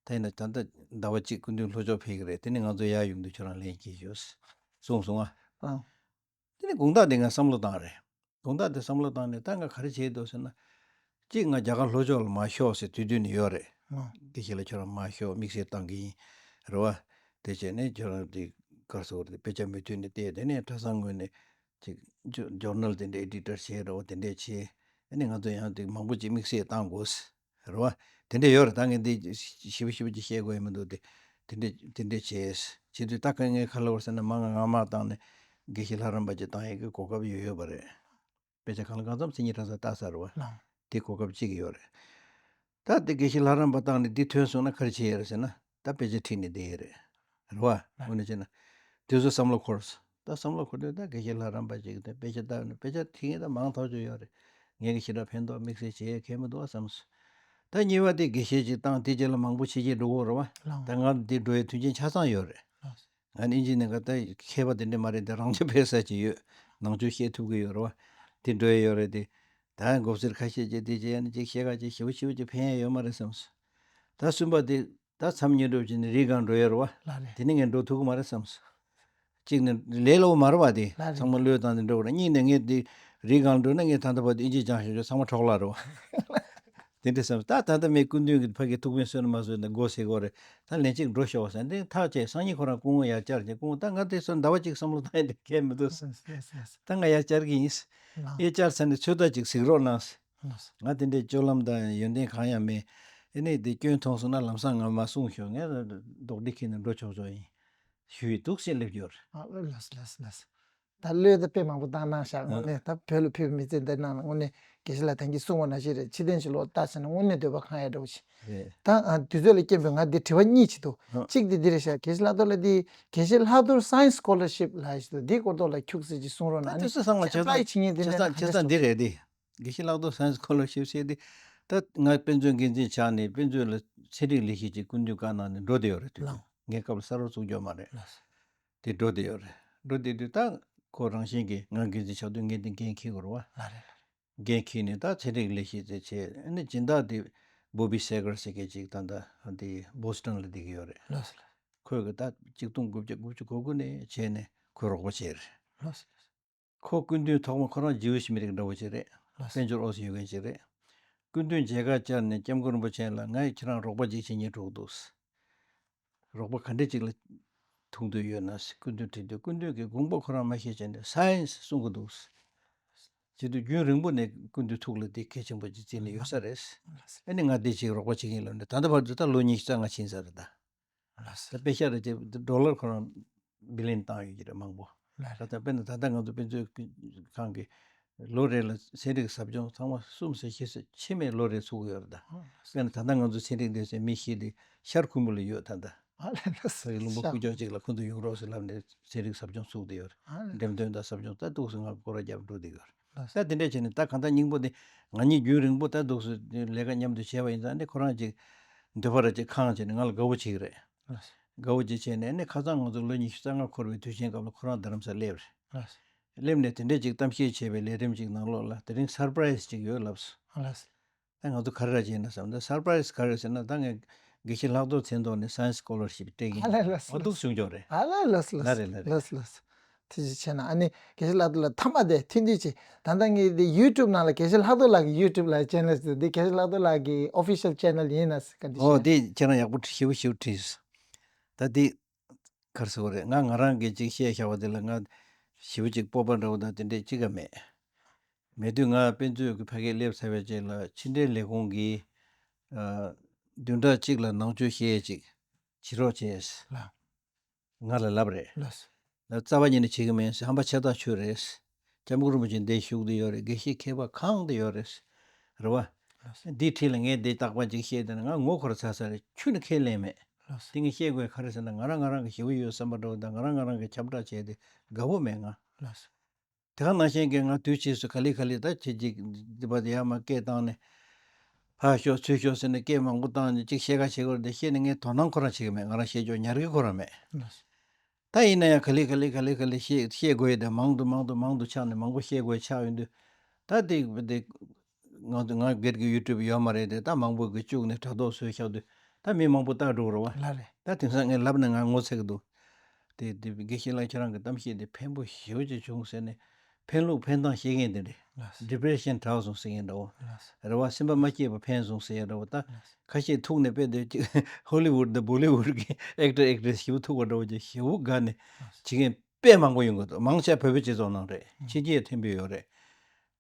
ད་ཡིན་ན་ད་ལྟ་ཟླ་བ་གཅིག་སྐུ་མདུན་ལྷོ་ཕྱོགས་ཕེབས་ཀྱི་རེད། དེ་ནས་ང་ཚོ་ཡར་ཡོང་དུས་ཁྱོད་རང་ལན་སྐྱེལ་ཤོག་གསུངས་སོང་ང་། ཨང་། དེ་ནས་དགོང་དག་དེ་ང་བསམ་བློ་བཏང་རེད། དགོང་དག་དེ་བསམ་བློ་བཏང་ནས་ད་ང་ག་རེ་བྱེད་འདུག་ཟེར་ན། གཅིག་ང་རྒྱ་གར་ལྷོ་ཕྱོགས་ལ་མར་ཤོག་ཟེར་དུས་དུས་ནས་ཡོད་རེད། ཨང་། དགེ་བཤེས་ལགས་ཁྱོད་རང་མར་ཤོག་དམིགས་བསལ་བཏང་གི་ཡིན། རེད་བ། དེ་བྱས་ནས་ཁྱོད་རང་དེ་གར་སོང་རེད། དཔེ་ཆ་མུ་མཐུད་ནས་བལྟས། དེ་ནས་གྲྭ་ཚང་ངོས་ནས་ཅིག་ཇོ་ཇོར་ནལ་དེ་འདྲ་ཨེ་ཌི་ཊར་བྱས་རེད་བ། དེ་འདྲས་བྱས། ཨ་ནི་ང་ཚོ་ཡང་དེ་མང་པོ་ཅིག་དམིགས་བསལ་བཏང་དགོས། རེད་བ། དེ་འདྲས་ཡོད་རེད། ད་ངས་འདི་ཞིབ་ཞིབ་ཅིག་བཤད་དགོས་ཡ་མི་འདུག་སྟེ། དེ་འདྲས་དེ་འདྲས་བྱས། བྱེད་དུས་ད་ག་ངས་ག་ལབ་པ་རེད་ཟེར་ན། མ་ང་ང་མ་བཏང་ནས་དགེ་བཤེས་ལྷ་རམས་པ་ཅིག་བཏང་ཡས་ཀྱི་གོ་སྐབས་ཡོད་ཡོད་པ་རེད། དཔེ་ཆ་གང་ལ་གང་འཚམ་མཚན་ཉིད་གྲྭ་ཚང་ལྟ་ས་རེད་བ། ལགས། དེ་གོ་སྐབས་གཅིག་ཡོད་རེད། ད་དེ་དགེ་བཤེས་ལྷ་རམས་པ་བཏང་ནས་འདི་ཐོན་སོང་ན་ག་རེ་བྱེད་ཡ་རེད་ཟེར་ན། ད་དཔེ་ཆ་ཁྲིད་ནས་བསྡད་ཡ་རེད། རེད་བ། ལགས། དངོས་གནས་བྱས་ན། དེ་ཚོ་བསམ་བློ་འཁོར་སོང་། ད་བསམ་བློ་འཁོར་དུས་ད་དགེ་བཤེས་ལྷ་རམས་པ་ཅིག་དང་དཔེ་ཆ་ལྟ་ནས་དཔེ་ཆ་ཁྲིད་མཁན་ད་མང་ཐག་ཆོད་ཡོད་རེད། ངས་ཀྱི་ཞེ་དྲག་ཕན་ཐོགས་དམིགས་བསལ་བྱེད་ཡ་གང་མི་འདུག་བསམ་སོང་། ད་གཉིས་པ་དེ་དགེ་བཤེས་ཅིག་བཏང་དེ་རྗེས་ལ་མང་པོ་ཕྱི་རྒྱལ་འགྲོ་གི་ཡོད་རེད་བ། ལགས། ད་ང་འདི་འགྲོ་ཡའི་མཐུན་རྐྱེན་ཆ་ཚང་ཡོད་རེད། ལགས། ང་ནི་ཨིན་ཇི་ནས་ག་ད་མཁས་པ་དེ་འདྲ་མ་རེད་དེ། རང་ཆ་འཕེར་ས་ཅིག་ཡོད། ནང་ཆོས་བཤད་ཐུབ་ཀྱི་ཡོད་རེད་བ། དེ་འགྲོ་ཡི་ཡོད་རེད་དེ། ད་མགོ་སེར་ཁ་ཤས་ཀྱིས་དེ་བྱས་ནས་ཅིག་བཤད་ག་ཅིག་ཞེ་པོ་ཞེ་པོ་ཅིག་ཕན་ཡ་ཡོད་མ་རེད་བསམ་སོང་། ད་གསུམ་པ་དེ་ད་མཚམས་ཉེ་འགྲོ་བྱས་ནས་རི་སྒང་འགྲོ་ཡ་རེད་བ། ལགས་རེད། དེ་ནི་ངས་འགྲོ་ཐུབ་ཀྱི་མ་རེད་བསམ་སོང་། གཅིག་ནས་ལས་སླ་པོ་མ་རེད་བ་དེ། ལགས་རེད། ཚང་མ་བློས་བཏང་ནས་འགྲོ་དགོས་རེད། གཉིས་ནས་ངས་དེ་རི་སྒང་འགྲོ་ན་ངས་ད་ལྟ་བར་དུ་ཨིན་ཇི་སྦྱངས་ཤོག་ཤོག་ཚང་མ་འཕྲོ་བརླག་རེད་བ། དེ་འདྲ་བསམ། ད་ད་ལྟ་མའི་སྐུ་མདུན་གྱི་ཕ་གིའི་ཐུགས་ཕན་གསོས་ན་མ་གསོས་ན་མགོ་སེར་གོ་རེད། ད་ལན་གཅིག་འགྲོ་ཤོག་ཟེར་ནས་ཐག་བཅད། སང་ཉིན་ཁོ་རང་སྐུ་ངོ་ཡར་བཅར་བྱས། སྐུ་ངོ་ད་ང་དེ་ཚོ་ཟླ་བ་གཅིག་བསམ་བློ་བཏང་ཡས་དེ་གལ་མི་འདུག་ཟེར། ལགས་ལགས་ལགས། ད་ང་ཡར་བཅར་གྱི་ཡིན། ལགས། ཡར་བཅར་ཚར་ནས་ཚོད་ལྟ་ཅིག་གཟིགས་རོགས་གནང་ཟེར། ལགས། ང་དེ་འདྲའི་སྤྱོད་ལམ་དང་ཡོན་ཏན་གང་ཡང་མེད། ཨེ་ནས་དེ་སྐྱོན་མཐོང་སོང་ན་ལམ་སང་ང་མར་གསུངས་ཤོག་ངས་རྡོག་སྒྲིལ་ཁྱེར་ནས་འགྲོ་ཆོག་ཆོག་ཡིན། ཞུས་འདུག་ཟེར་སླེབས་ཡོད་རེད། ཨ་ལགས་ལགས་ལགས། ད་བློས་ད་དཔེ་མང་པོ་བཏང་གནང་ཤག་དངོས་གནས་ད་བོད་ལ་ཕེབས་པའི་མི་ཚེ་འདི་ནང་ལ་དངོས་གནས་དགེ་བཤེས་ལགས་ད་གིན་གསུངས་པ་ནང་བཞིན་རེད། ཕྱི་རྟེན་ཅིག་ལོག་ལྟ་ཟེར་ན་དངོས་གནས་འདོད་པ་ཁེངས་ཡ་འདྲ་བོ་ཞིག་རེད། ད་ཨ་དུས་ཚོད་ལ་རྐྱེན་པས་ང་འདི་དྲི་བ་གཉིས་ཅིག་འདུག་ཨ། གཅིག་དེ་འདི་རེད་ཤག་དགེ་བཤེས་ལྷག་རྡོར་ལགས་འདི་དགེ་བཤེས་ལྷག་རྡོར་སའེན་སི་སྐོ་ལར་ཤིབ་ལབ་ཡ་ཞིག་འདུག་འདིའི་སྐོར་ཐོག་ལ་ཁྱུག་ཙམ་ཅིག་གསུང་རོགས་གནང་། ད་དུས་ཚོད་སང་ལ་ཆ་ཚང་ཆ་ཚང་ཆ་ཚང་འདི་རེད་དེ། དགེ་བཤེས་ལྷག་རྡོར་སའེན་སི་སྐོ་ལར་ཤིབ་ཟེར་དེ། ད་ང་དཔེ་མཛོད་འགན་འཛིན་ཆགས་ནས་དཔེ་མཛོད་ལ་ཚན་རིག་ལས་གཞི་ཅིག་སྐུ་མདུན་བཀའ་གནང་ནས་འགྲོ་བསྡད་ཡོད་རེད་དུས། ལགས། ངའི་སྐབས་ལ་གསར་པ་བཙུགས་ཡོད་མ་རེད། ལགས། དེ་འགྲོ་བསྡད་ཡོད་རེད། འགྲོ་བསྡད་དུས་ད་ཁོ་རང་བཞིན་གྱིས་ང་འགན་འཛིན་ཆགས་དུས་ངས་དེ་འགན་འཁྱེར་དགོས་རེད་བ། ལགས་རེད་ལགས་རེད། འགན་འཁྱེར་ནས་ད་ཚན་རིག་ལས་གཞི་དེ་བྱས། ཨ་ནི་སྦྱིན་བདག་དེ་བོ་བི་སེ་གར་ཟེར་མཁན་ཅིག་ད་ལྟ་དེ་བོ་སི་ཊོན་ལ་བསྡད་ཀྱི་ཡོད་རེད། ལགས་སོ་ལགས། ཁོས་གི་ད་གཅིག་སྟོང་དགུ་བརྒྱ་དགུ་བཅུ་གོ་དགུ་ནས་བྱས་ནས་ཁོས་རོགས་པ་བྱས་རེད། ལགས་སོ་ལགས་སོ། ཁོ་སྐུ་མདུན་ཐོག་མ་ཁོ་རང་ཇིའུ་ཤི་མི་རིགས་འདྲ་བོ་ཅིག་རེད། ལགས་སོ། དཔལ་འབྱོར་ཨོ་སི་ཡོད་མཁན་ཅིག་རེད། སྐུ་མདུན་མཇལ་ཁ་བཅར་ནས་སྐྱབས་མགོན་རིན་པོ་ཆེ་ལ་ངས་ཁྱེད་རང་རོགས་པ་ཅིག་བྱེད་སྙིང་བྲོ་གི་འདུག་རོགས་པ་ག་འདྲ་ཅིག་ལ་ཐུག་འདོད་ཡོད་ན་སྐུ་མདུན་དྲིས་དུས་སྐུ་མདུན་གྱིས་དགོངས་པ་ཁོ་རང་མ་བཞེས་བྱས་ནས་སའེན་སི་གསུང་གི་འདུག་བྱེད་དུས་རྒྱུན་རིང་པོ་ནས་སྐུ་མདུན་ཐུགས་ལ་དེ་གལ་ཆེན་པོ་ཅིག་བརྩིས་ནས་ཡོད་ས་རེད། ཨ་ནི་ང་འདི་ཅིག་རོགས་པ་བྱེད་ཀྱིན་ལབ་ནས་ད་ལྟ་བར་དུ་ད་ལོ་ཉི་ཤུ་རྩ་ལྔ་ཕྱིན་ཚར་རེད་ད། ལགས་སོ། ད་དཔེ་ཤ་རེ་བྱས་ཌོ་ལར་ཁོ་རང་བི་ལིན་བཏང་ཡོད་ཀྱི་རེད་མང་པོ། ལགས་ད་ལྟ་དཔེར་ན་ད་ལྟ་ང་ཚོ་དཔེ་མཛོད་ཁང་གིས་ལོ་རེ་ལ་ཚན་རིག་ཟབ་སྦྱོང་ཚང་མ་གསུམ་ཟེར་བཞི་ཟེར་ཕྱི་མའི་ལོ་རེ་ཚུགས་ཀྱི་ཡོད་རེད་ད། ཨ། དཔེར་ན་ད་ལྟ་ང་ཚོ་ཚན་རིག་སྡེ་ཚན་མི་བཞི་དེ་ཤར་ཁུམ་བུ་ལ་ཡོད་ད་ལྟ། ཨ་ལས་ལགས་སོ། ཕ་གི་ལུང་པ་ཤག་དཀོན་མཆོག་གཅིག་ལ་ཁོང་ཚོ་ཡོང་རོགས་ཟེར་ལབ་ནས་ཚན་རིག་ཟབ་སྦྱོང་ཚུགས་བསྡད་ཡོད་རེད། ཨ་ལས། འགྲེམས་སྟོན་དང་ཟབ་སྦྱོང་ད་འདུག་སེ་ང་སྐོར་ར་རྒྱབ་འགྲོ་བསྡད་ཡོད་རེད། ལགས་སོ། ད་དེ་འདྲས་བྱས་ནས་ད་གང་ལྟར་སྙིང་པོ་དེ་ང་གཉིས་རྒྱུན་རིང་པོ་ད་འདུག་སེ་ལས་ཀ་མཉམ་དུ་བྱས་པ་ཡིན་ཙང་ནི་ཁོ་རང་ཅིག་འདོད་པ་ར་ཅིག་ཁེངས་བྱས་ནས་ང་ལ་དགའ་བོ་བྱེད་ཀྱི་རེད། ལགས་སོ། དགའ་བོ་ཅིག་བྱས་ནས་ནི་ཁ་སང་ང་ཚོ་ལོ་ཉི་ཤུ་རྩ་ལྔ་འཁོར་བའི་དུས་ཆེན་སྐབས་ལ་ཁོ་རང་རྡ་རམ་ས་སླེབས་རེད། ལགས་སོ། སླེབས་ནས་དེ་འདྲས་ཅིག་གཏམ་བཤད་བྱས་པའི་ལས་རིམ་ཅིག་ནང་ལོགས་ལ་དེ་རིང་སར་པ་རའི་སི་ཅིག་ཡོད་ལབ་སོང་། ལགས་སོ། ད་ང་ཚོ་ག་རེ་ར་བྱས་ན་བསམ་ད་སར་པ་རའི་སི་ག་རེ་ཟེར་ན་ད་ངས་དགེ་བཤེས་ལྷག་རྡོར་མཚན་ཐོག་ནས་སའེན་སི་སྐོ་ལར་ཤིབ་སྤྲད་ཀྱི་ཡིན། ཨ་ལས་ལགས་སོ། ཨ་འདུག་བྱུང་ཆོག་རེད། ཨ་ལས་ལགས་སོ་ལགས་སོ། ལ་རེད་ལ་རེད། ལགས་སོ་ལགས་སོ། ཐུགས་རྗེ་ཆེ་གནང་། ཨ་ནི་དགེ་བཤེས་ལྷག་རྡོར་ལགས་མཐའ་མ་དེ་ཐུགས་འདུན་ཆེ། ད་ལྟ་ངས་འདི་ཡུ་ཊུབ་ནང་ལ་དགེ་བཤེས་ལྷག་རྡོར་ལགས་ཀྱི་ཡུ་ཊུབ་ལ་ཆེ་ནལ་ཟེར་འདི་དགེ་བཤེས་ལྷག་རྡོར་ལགས་ཀྱི་ཨོ་ཕི་ཤལ་ཆེ་ནལ་ཡིན་ན་ཟེར་ག་འདི་ཨོ་བཤད། དེ་ཁྱེད་རང་ཡག་པོ་ཞེ་པོ་ཞེ་པོ་བྲིས། ད་འདི་ག་རེ་ཟེར་བ་རེད། ང་ང་རང་གིས་ཅིག་བཤད་བཞག་པ་དེ་ལ་ང་ཞེ་པོ་ཅིག་སྤོབས་པ་འདྲ་བོ་དང་དེ་འདྲས་ཅི་ག་མེད། མེད་དུས་ང་དཔེ་མཛོད་ཀྱི་ཕ་གིར་སླེབས་ཚར་བའི་རྗེས་ལ་ཕྱི་འབྲེལ་ལས་ཁུངས་ཀྱིས་ཨ་བདུན་ཕྲག་གཅིག་ལ་ནང་ཆོས་བཤད་ཅིག་བྱེད་རོགས་བྱས། ལགས། ང་ལ་ལབ་རེད། ལགས་སོ། ལ་རྩ་བ་ཉིད་ནས་བྱེད་ཀྱི་མེད་ཟེར། ཧམ་པ་ཆེ་ཐག་ཆོད་རེད། སྐྱབས་མགོན་རིན་པོ་ཆེ་འདིར་བཞུགས་བསྡད་ཡོད་རེད། དགེ་བཤེས་མཁས་པ་གང་དུ་ཡོད་རེད། རེད་བ། ལགས་སོ། འདིའི་འཁྲིས་ལ་ངས་འདི་རྟག་པར་ཅིག་བཤད་བསྡད་ན་ང་ངོ་འཁོར་ཚར་ས་རེད། ཁྱོན་ནས་ཁས་ལེན་མེད། ལགས་སོ། འདི་ངས་བཤད་དགོས་ག་རེ་ཟེར་ན་ང་རང་ང་རང་གི་ཞེ་པོ་ཡོད་བསམ་པ་འདྲ་བོ་དང་ང་རང་ང་རང་གི་ཁྱབ་བསྒྲགས་བྱས་ཏེ་དགའ་བོ་མེད་ང་། ལགས་སོ། དེ་ག་ནང་བཞིན་གྱི་ང་དུས་ཕྱིས་སུ་ག་ལེ་ག་ལེ་ད་ཁྱེད་ཅིག་འདི་པ་དེ་ཡར་མར་སྐད་བཏང་ནས་ཕར་ཤོག་ཚུར་ཤོག་ཟེར་ནས་སྐད་མང་པོ་བཏང་ནས་ཅིག་བཤད་ག་བྱེད་དགོས་རེད་དེ་བཤད་ནས་ངས་དོ་སྣང་ཁོ་རང་བྱེད་ཀྱི་མེད། ང་རང་བཤད་ཕྱོགས་ཉར་གི་ཁོ་རང་མེད། ད་ཡིན་ན་ཡང་ག་ལེ་ག་ལེ་ག་ལེ་ག་ལེ་བཤད་བཤད་དགོས་ཡས་དེ་མང་དུ་མང་དུ་མང་དུ་ཆགས་ནས་མང་པོ་བཤད་དགོས་ཡས་ཆགས་ཡོང་དུས་ད་དེ་དེ་ང་ཚོ་ང་སྒེར་གྱི་ཡུ་ཊུབ་ཡོད་མ་རེད་དེ་ད་མང་པོ་གིས་བཅུག་ནས་དྲ་ཐོག་བཟོས་བཞག་དུས་ད་མི་མང་པོ་ལྟ་འགྲོ་གི་རེད་བ། ལགས་རེད། ད་དེང་སང་ངས་ལབ་ན་ང་ངོ་ཚ་གི་འདུག་དེ་དེ་དགེ་བཤེས་ལགས་ཁྱེད་རང་གི་གཏམ་བཤད་དེ་ཕན་པོ་ཞེ་པོ་ཅིག་བྱུང་ཟེར་ནས་ཕན་ལུགས་ཕན་སྟངས་ཤེས་མཁན་དེ་འདྲས། ལགས། ཌི་པི་རེ་ཤན་དྲག་སོང་ཟེར་མཁན་འདྲ་བོ། ལགས། རེད་བ། སེམས་པ་མ་སྐྱིད་པ་ཕན་སོང་ཟེར་ཡ་འདྲ་བོ་ད། ལགས། ཁ་ཤས་ཐུག་ནས་དཔེ་དེ་ཅིག་ཧོ་ལི་ཝུཌ་དང་བོ་ལི་ཝུཌ་གི་ཨེག་ཊར་ཨེག་ཊྲེ་སི་ཞེ་པོ་ཐུག་པ་འདྲ་བོ་ཅིག་ཞེ་པོ་དགའ་ནས་བྱེད་མཁན་དཔེ་མང་པོ་ཡོང་གི་འདུག་མང་ཆེ་བ་བོད་པའི་སྤྱི་ཚོགས་ནང་རེད། ཕྱི་རྒྱལ་ཐོན་པའི་ཡོད་རེད།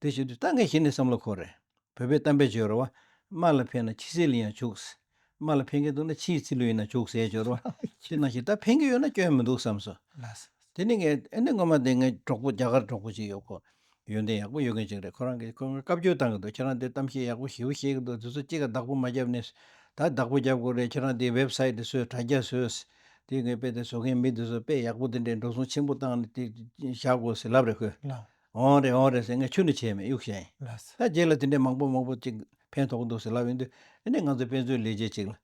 དེ་བྱེད་དུས་ད་ངས་གཞི་ནས་བསམ་བློ་འཁོར་རེད། བོད་པའི་གཏམ་དཔེ་བརྗོད་རེད་བ། རྨ་ལ་ཕན་ན་ཕྱི་གསལ་ལ་ཡང་བྱུག་དམའ་ལ་ཕན་གྱི་འདུག་ན་ཕྱིའི་ཚིལ་ལུ་ཡིན་ན་བྱུག་ཟེར་སྦྱོར་བ། དེ་ནང་བཞིན་ད་ཕན་གྱི་ཡོད་ན་སྐྱོན་མི་འདུག་བསམ་སོང་། ལགས་སོ། དེ་ནི་ངས་ཨ་ནི་སྔོན་མ་དེ་ངའི་གྲོགས་པོ་རྒྱ་གར་གྲོགས་པོ་ཅིག་ཡོད་ཁོ། ཡོན་ཏན་ཡག་པོ་ཡོད་མཁན་ཅིག་རེད། ཁོ་རང་གིས་ཁོ་བཀའ་བཀྱོན་བཏང་གི་འདུག་ཁྱེད་རང་དེ་གཏམ་བཤད་ཡག་པོ་ཞེ་པོ་བཤད་གི་འདུག་དེ་ཚོ་གཅིག་ག་བདག་པོ་མ་བརྒྱབ་ནས་ད་བདག་པོ་རྒྱབ་དགོས་རེད། ཁྱེད་རང་དེ་ཝེབ་སའིཊ་དེ་བཟོས། དྲ་རྒྱ་བཟོས། དེ་ངས་དཔེ་དེ་བཟོ་མཁན་མི་དེ་ཚོ་དཔེ་ཡག་པོ་དེ་འདྲའི་འགྲོ་སོང་ཆེན་པོ་བཏང་ནས་དེ་བཞག་དགོས་ཟེར་ལབ་རེད་ཁོས། ལགས། འོང་རེད་འོང་རེད་ཟེར་ངས་ཁྱོན་ནས་བྱས་མེད་གཡུག་བཞག་ཡིན། ལགས་སོ། ད་རྗེས་ལ་དེ་འདྲའི་མང་པོ་མང་པོ་ཅིག་ཕན་ཐོགས་འདུག་ཟེར་ལབ་ཡོང་དུས་ཨ་ནི་ང་ཚོ་དཔེ་མཛོད་ལས་བྱེད་ཅིག་ལ་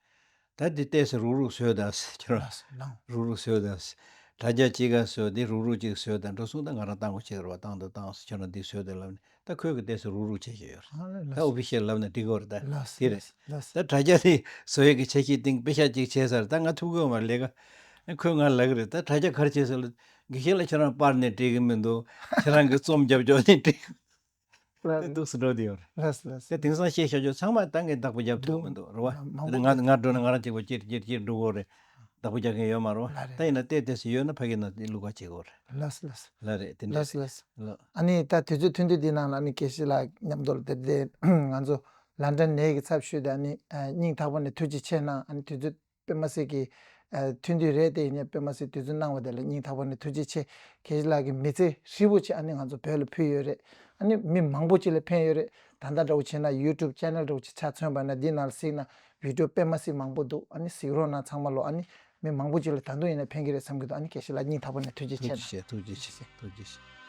ད་འདི་ལྟས་ཟེར་རུག་རུག་བཟོས་ད་ཟེར་ཁྱོད་རང་ལགས་སོ་ལགས། རུག་རུག་བཟོས་ད་ཟེར། དྲ་རྒྱ་གཅིག་ག་བཟོས་དེ་རུག་རུག་ཅིག་བཟོས་ད་འགྲོ་སོང་ད་ང་རང་བཏང་དགོས་ཅིག་རེད་བ། བཏང་དང་བཏང་ཟེར་ཁྱོད་རང་འདི་བཟོས་ད་ལབ་ནས་ད་ཁོས་གི་ལྟས་ཟེར་རུག་རུག་བྱས་བྱས་ཡོད་རེད། ཨ་ལགས་ད་ཨོ་ཕི་ཤལ་ལབ་ན་འགྲིག་གི་རེད་ད། ལགས་དེ་རེད། ལགས་ད་དྲ་རྒྱ་དེ་བཟོ་ཡས་ཀྱི་འཆར་གཞི་སྟེང་དཔེ་ཤག་ཅིག་བྱས་ཚར། ད་ང་ཐུབ་གི་ཡོད་མ་རེད་ལས་ཀ་ཁོས་ང་ལབ་གི་རེད། ད་དྲ་རྒྱ་ག་རེ་བྱས་ཟེར་ལ་དགེ་བཤེས་ལགས་ཁྱེད་རང་པར་ནས་འགྲིག་གི་མི་འདུག་ཁྱེད་རང་གི་རྩོམ་རྒྱབ་ཕྱོགས་ནས་འགྲིག་གི་མི་འདུག་ལགས་སེ། འདུག་སེ་འགྲོ་དེ་ཡོད་རེད། ལགས་སེ་ལགས་སེ། དེ་དེང་སང་བཤད་བཞག་ཆོག་ཚང་མ་ད་ངས་བདག་པོ་རྒྱབ་ཐུབ་མི་འདུག་རེད་བ། མང་པོ་ང་ང་འགྲོ་ན་ང་རང་གཅིག་པོ་ཅིར་ཅིར་ཅིར་འགྲོ་གི་རེད། བདག་པོ་རྒྱག་མཁན་ཡོད་མ་རེད་བ། ལགས་རེད། ད་ཡིན་ན་ལྟས་ལྟས་སུ་ཡོད་ན་ཕ་གི་ན་དེ་བླུག་ག་བྱེད་དགོས་རེད། ལགས་སེ་ལགས་སེ། ལགས་རེད་དེ་འདྲ་ལགས་སེ་ལགས་སེ། ལགས། ཨ་ནི་ད་དུས་ཚོད་ཐུང་ཐུང་འདི་ནང་ལ་ཨ་ནི་དགེ་བཤེས་ལགས་མཉམ་དུ་ལ་དེ་དེ་ང་ཚོ་ལན་ཀྲན་ནས་ཀྱི་ཚབ་ཞུས་ཏེ་ཨ་ནི་སྙིང་ཐག་པ་ནས་ཐུགས་རྗེ་ཆེ་གནང་། ཨ་ནི་དུས་ཚོད་དཔེ་མ་སྲིད་ཀྱི་ཨ་ཐུང་ཐུང་རེད་དེ་ཡིན་ནའི་དཔེ་མ་སྲིད་དུས་ཚོད་གནང་བ་དེ་ལ་སྙིང་ཐག་པ་ནས་ཐུགས་རྗེ་ཆེ། དགེ་བཤེས་ལགས་ཀྱི་མི་ཚེ་ཧྲིལ་པོ་ཅིག་ཨ་ནི་ང་ཚོ་བོད་ལ་ཕུལ་ཡོད་རེད། ཨ་ནི་མི་མང་པོ་ཅིག་ལ་ཕན་ཡོད་རེད། ད་ལྟ་འདྲ་བོ་བྱས་ན་ཡུ་ཊུབ་ཅེ་ནལ་འདྲ་བོ་ཅིག་ཆ་མཚོན་པ་ན་འདི་ནང་ལ་གཟིགས་ན་བི་ཌི་ཡོ་དཔེ་མ་སྲིད་མང་པོ་འདུག་ཨ་ནི་གཟིགས་རོགས་གནང་ཚང་མ་ལོ། ཨ་ནི་མི་མང་པོ་ཅིག་ལ་ད་དུང་ཡིན་ན་ཕན་གྱི་རེད་བསམ་གྱི་འདུག་ཨ་ནི་དགེ་བཤེས་ལགས་སྙིང་ཐག་པ་ནས་ཐུགས་རྗེ་ཆེ་གནང་། ཐུགས་རྗེ་ཆེ། ཐུགས་རྗེ་ཆེ། ཐུགས་རྗེ་ཆེ།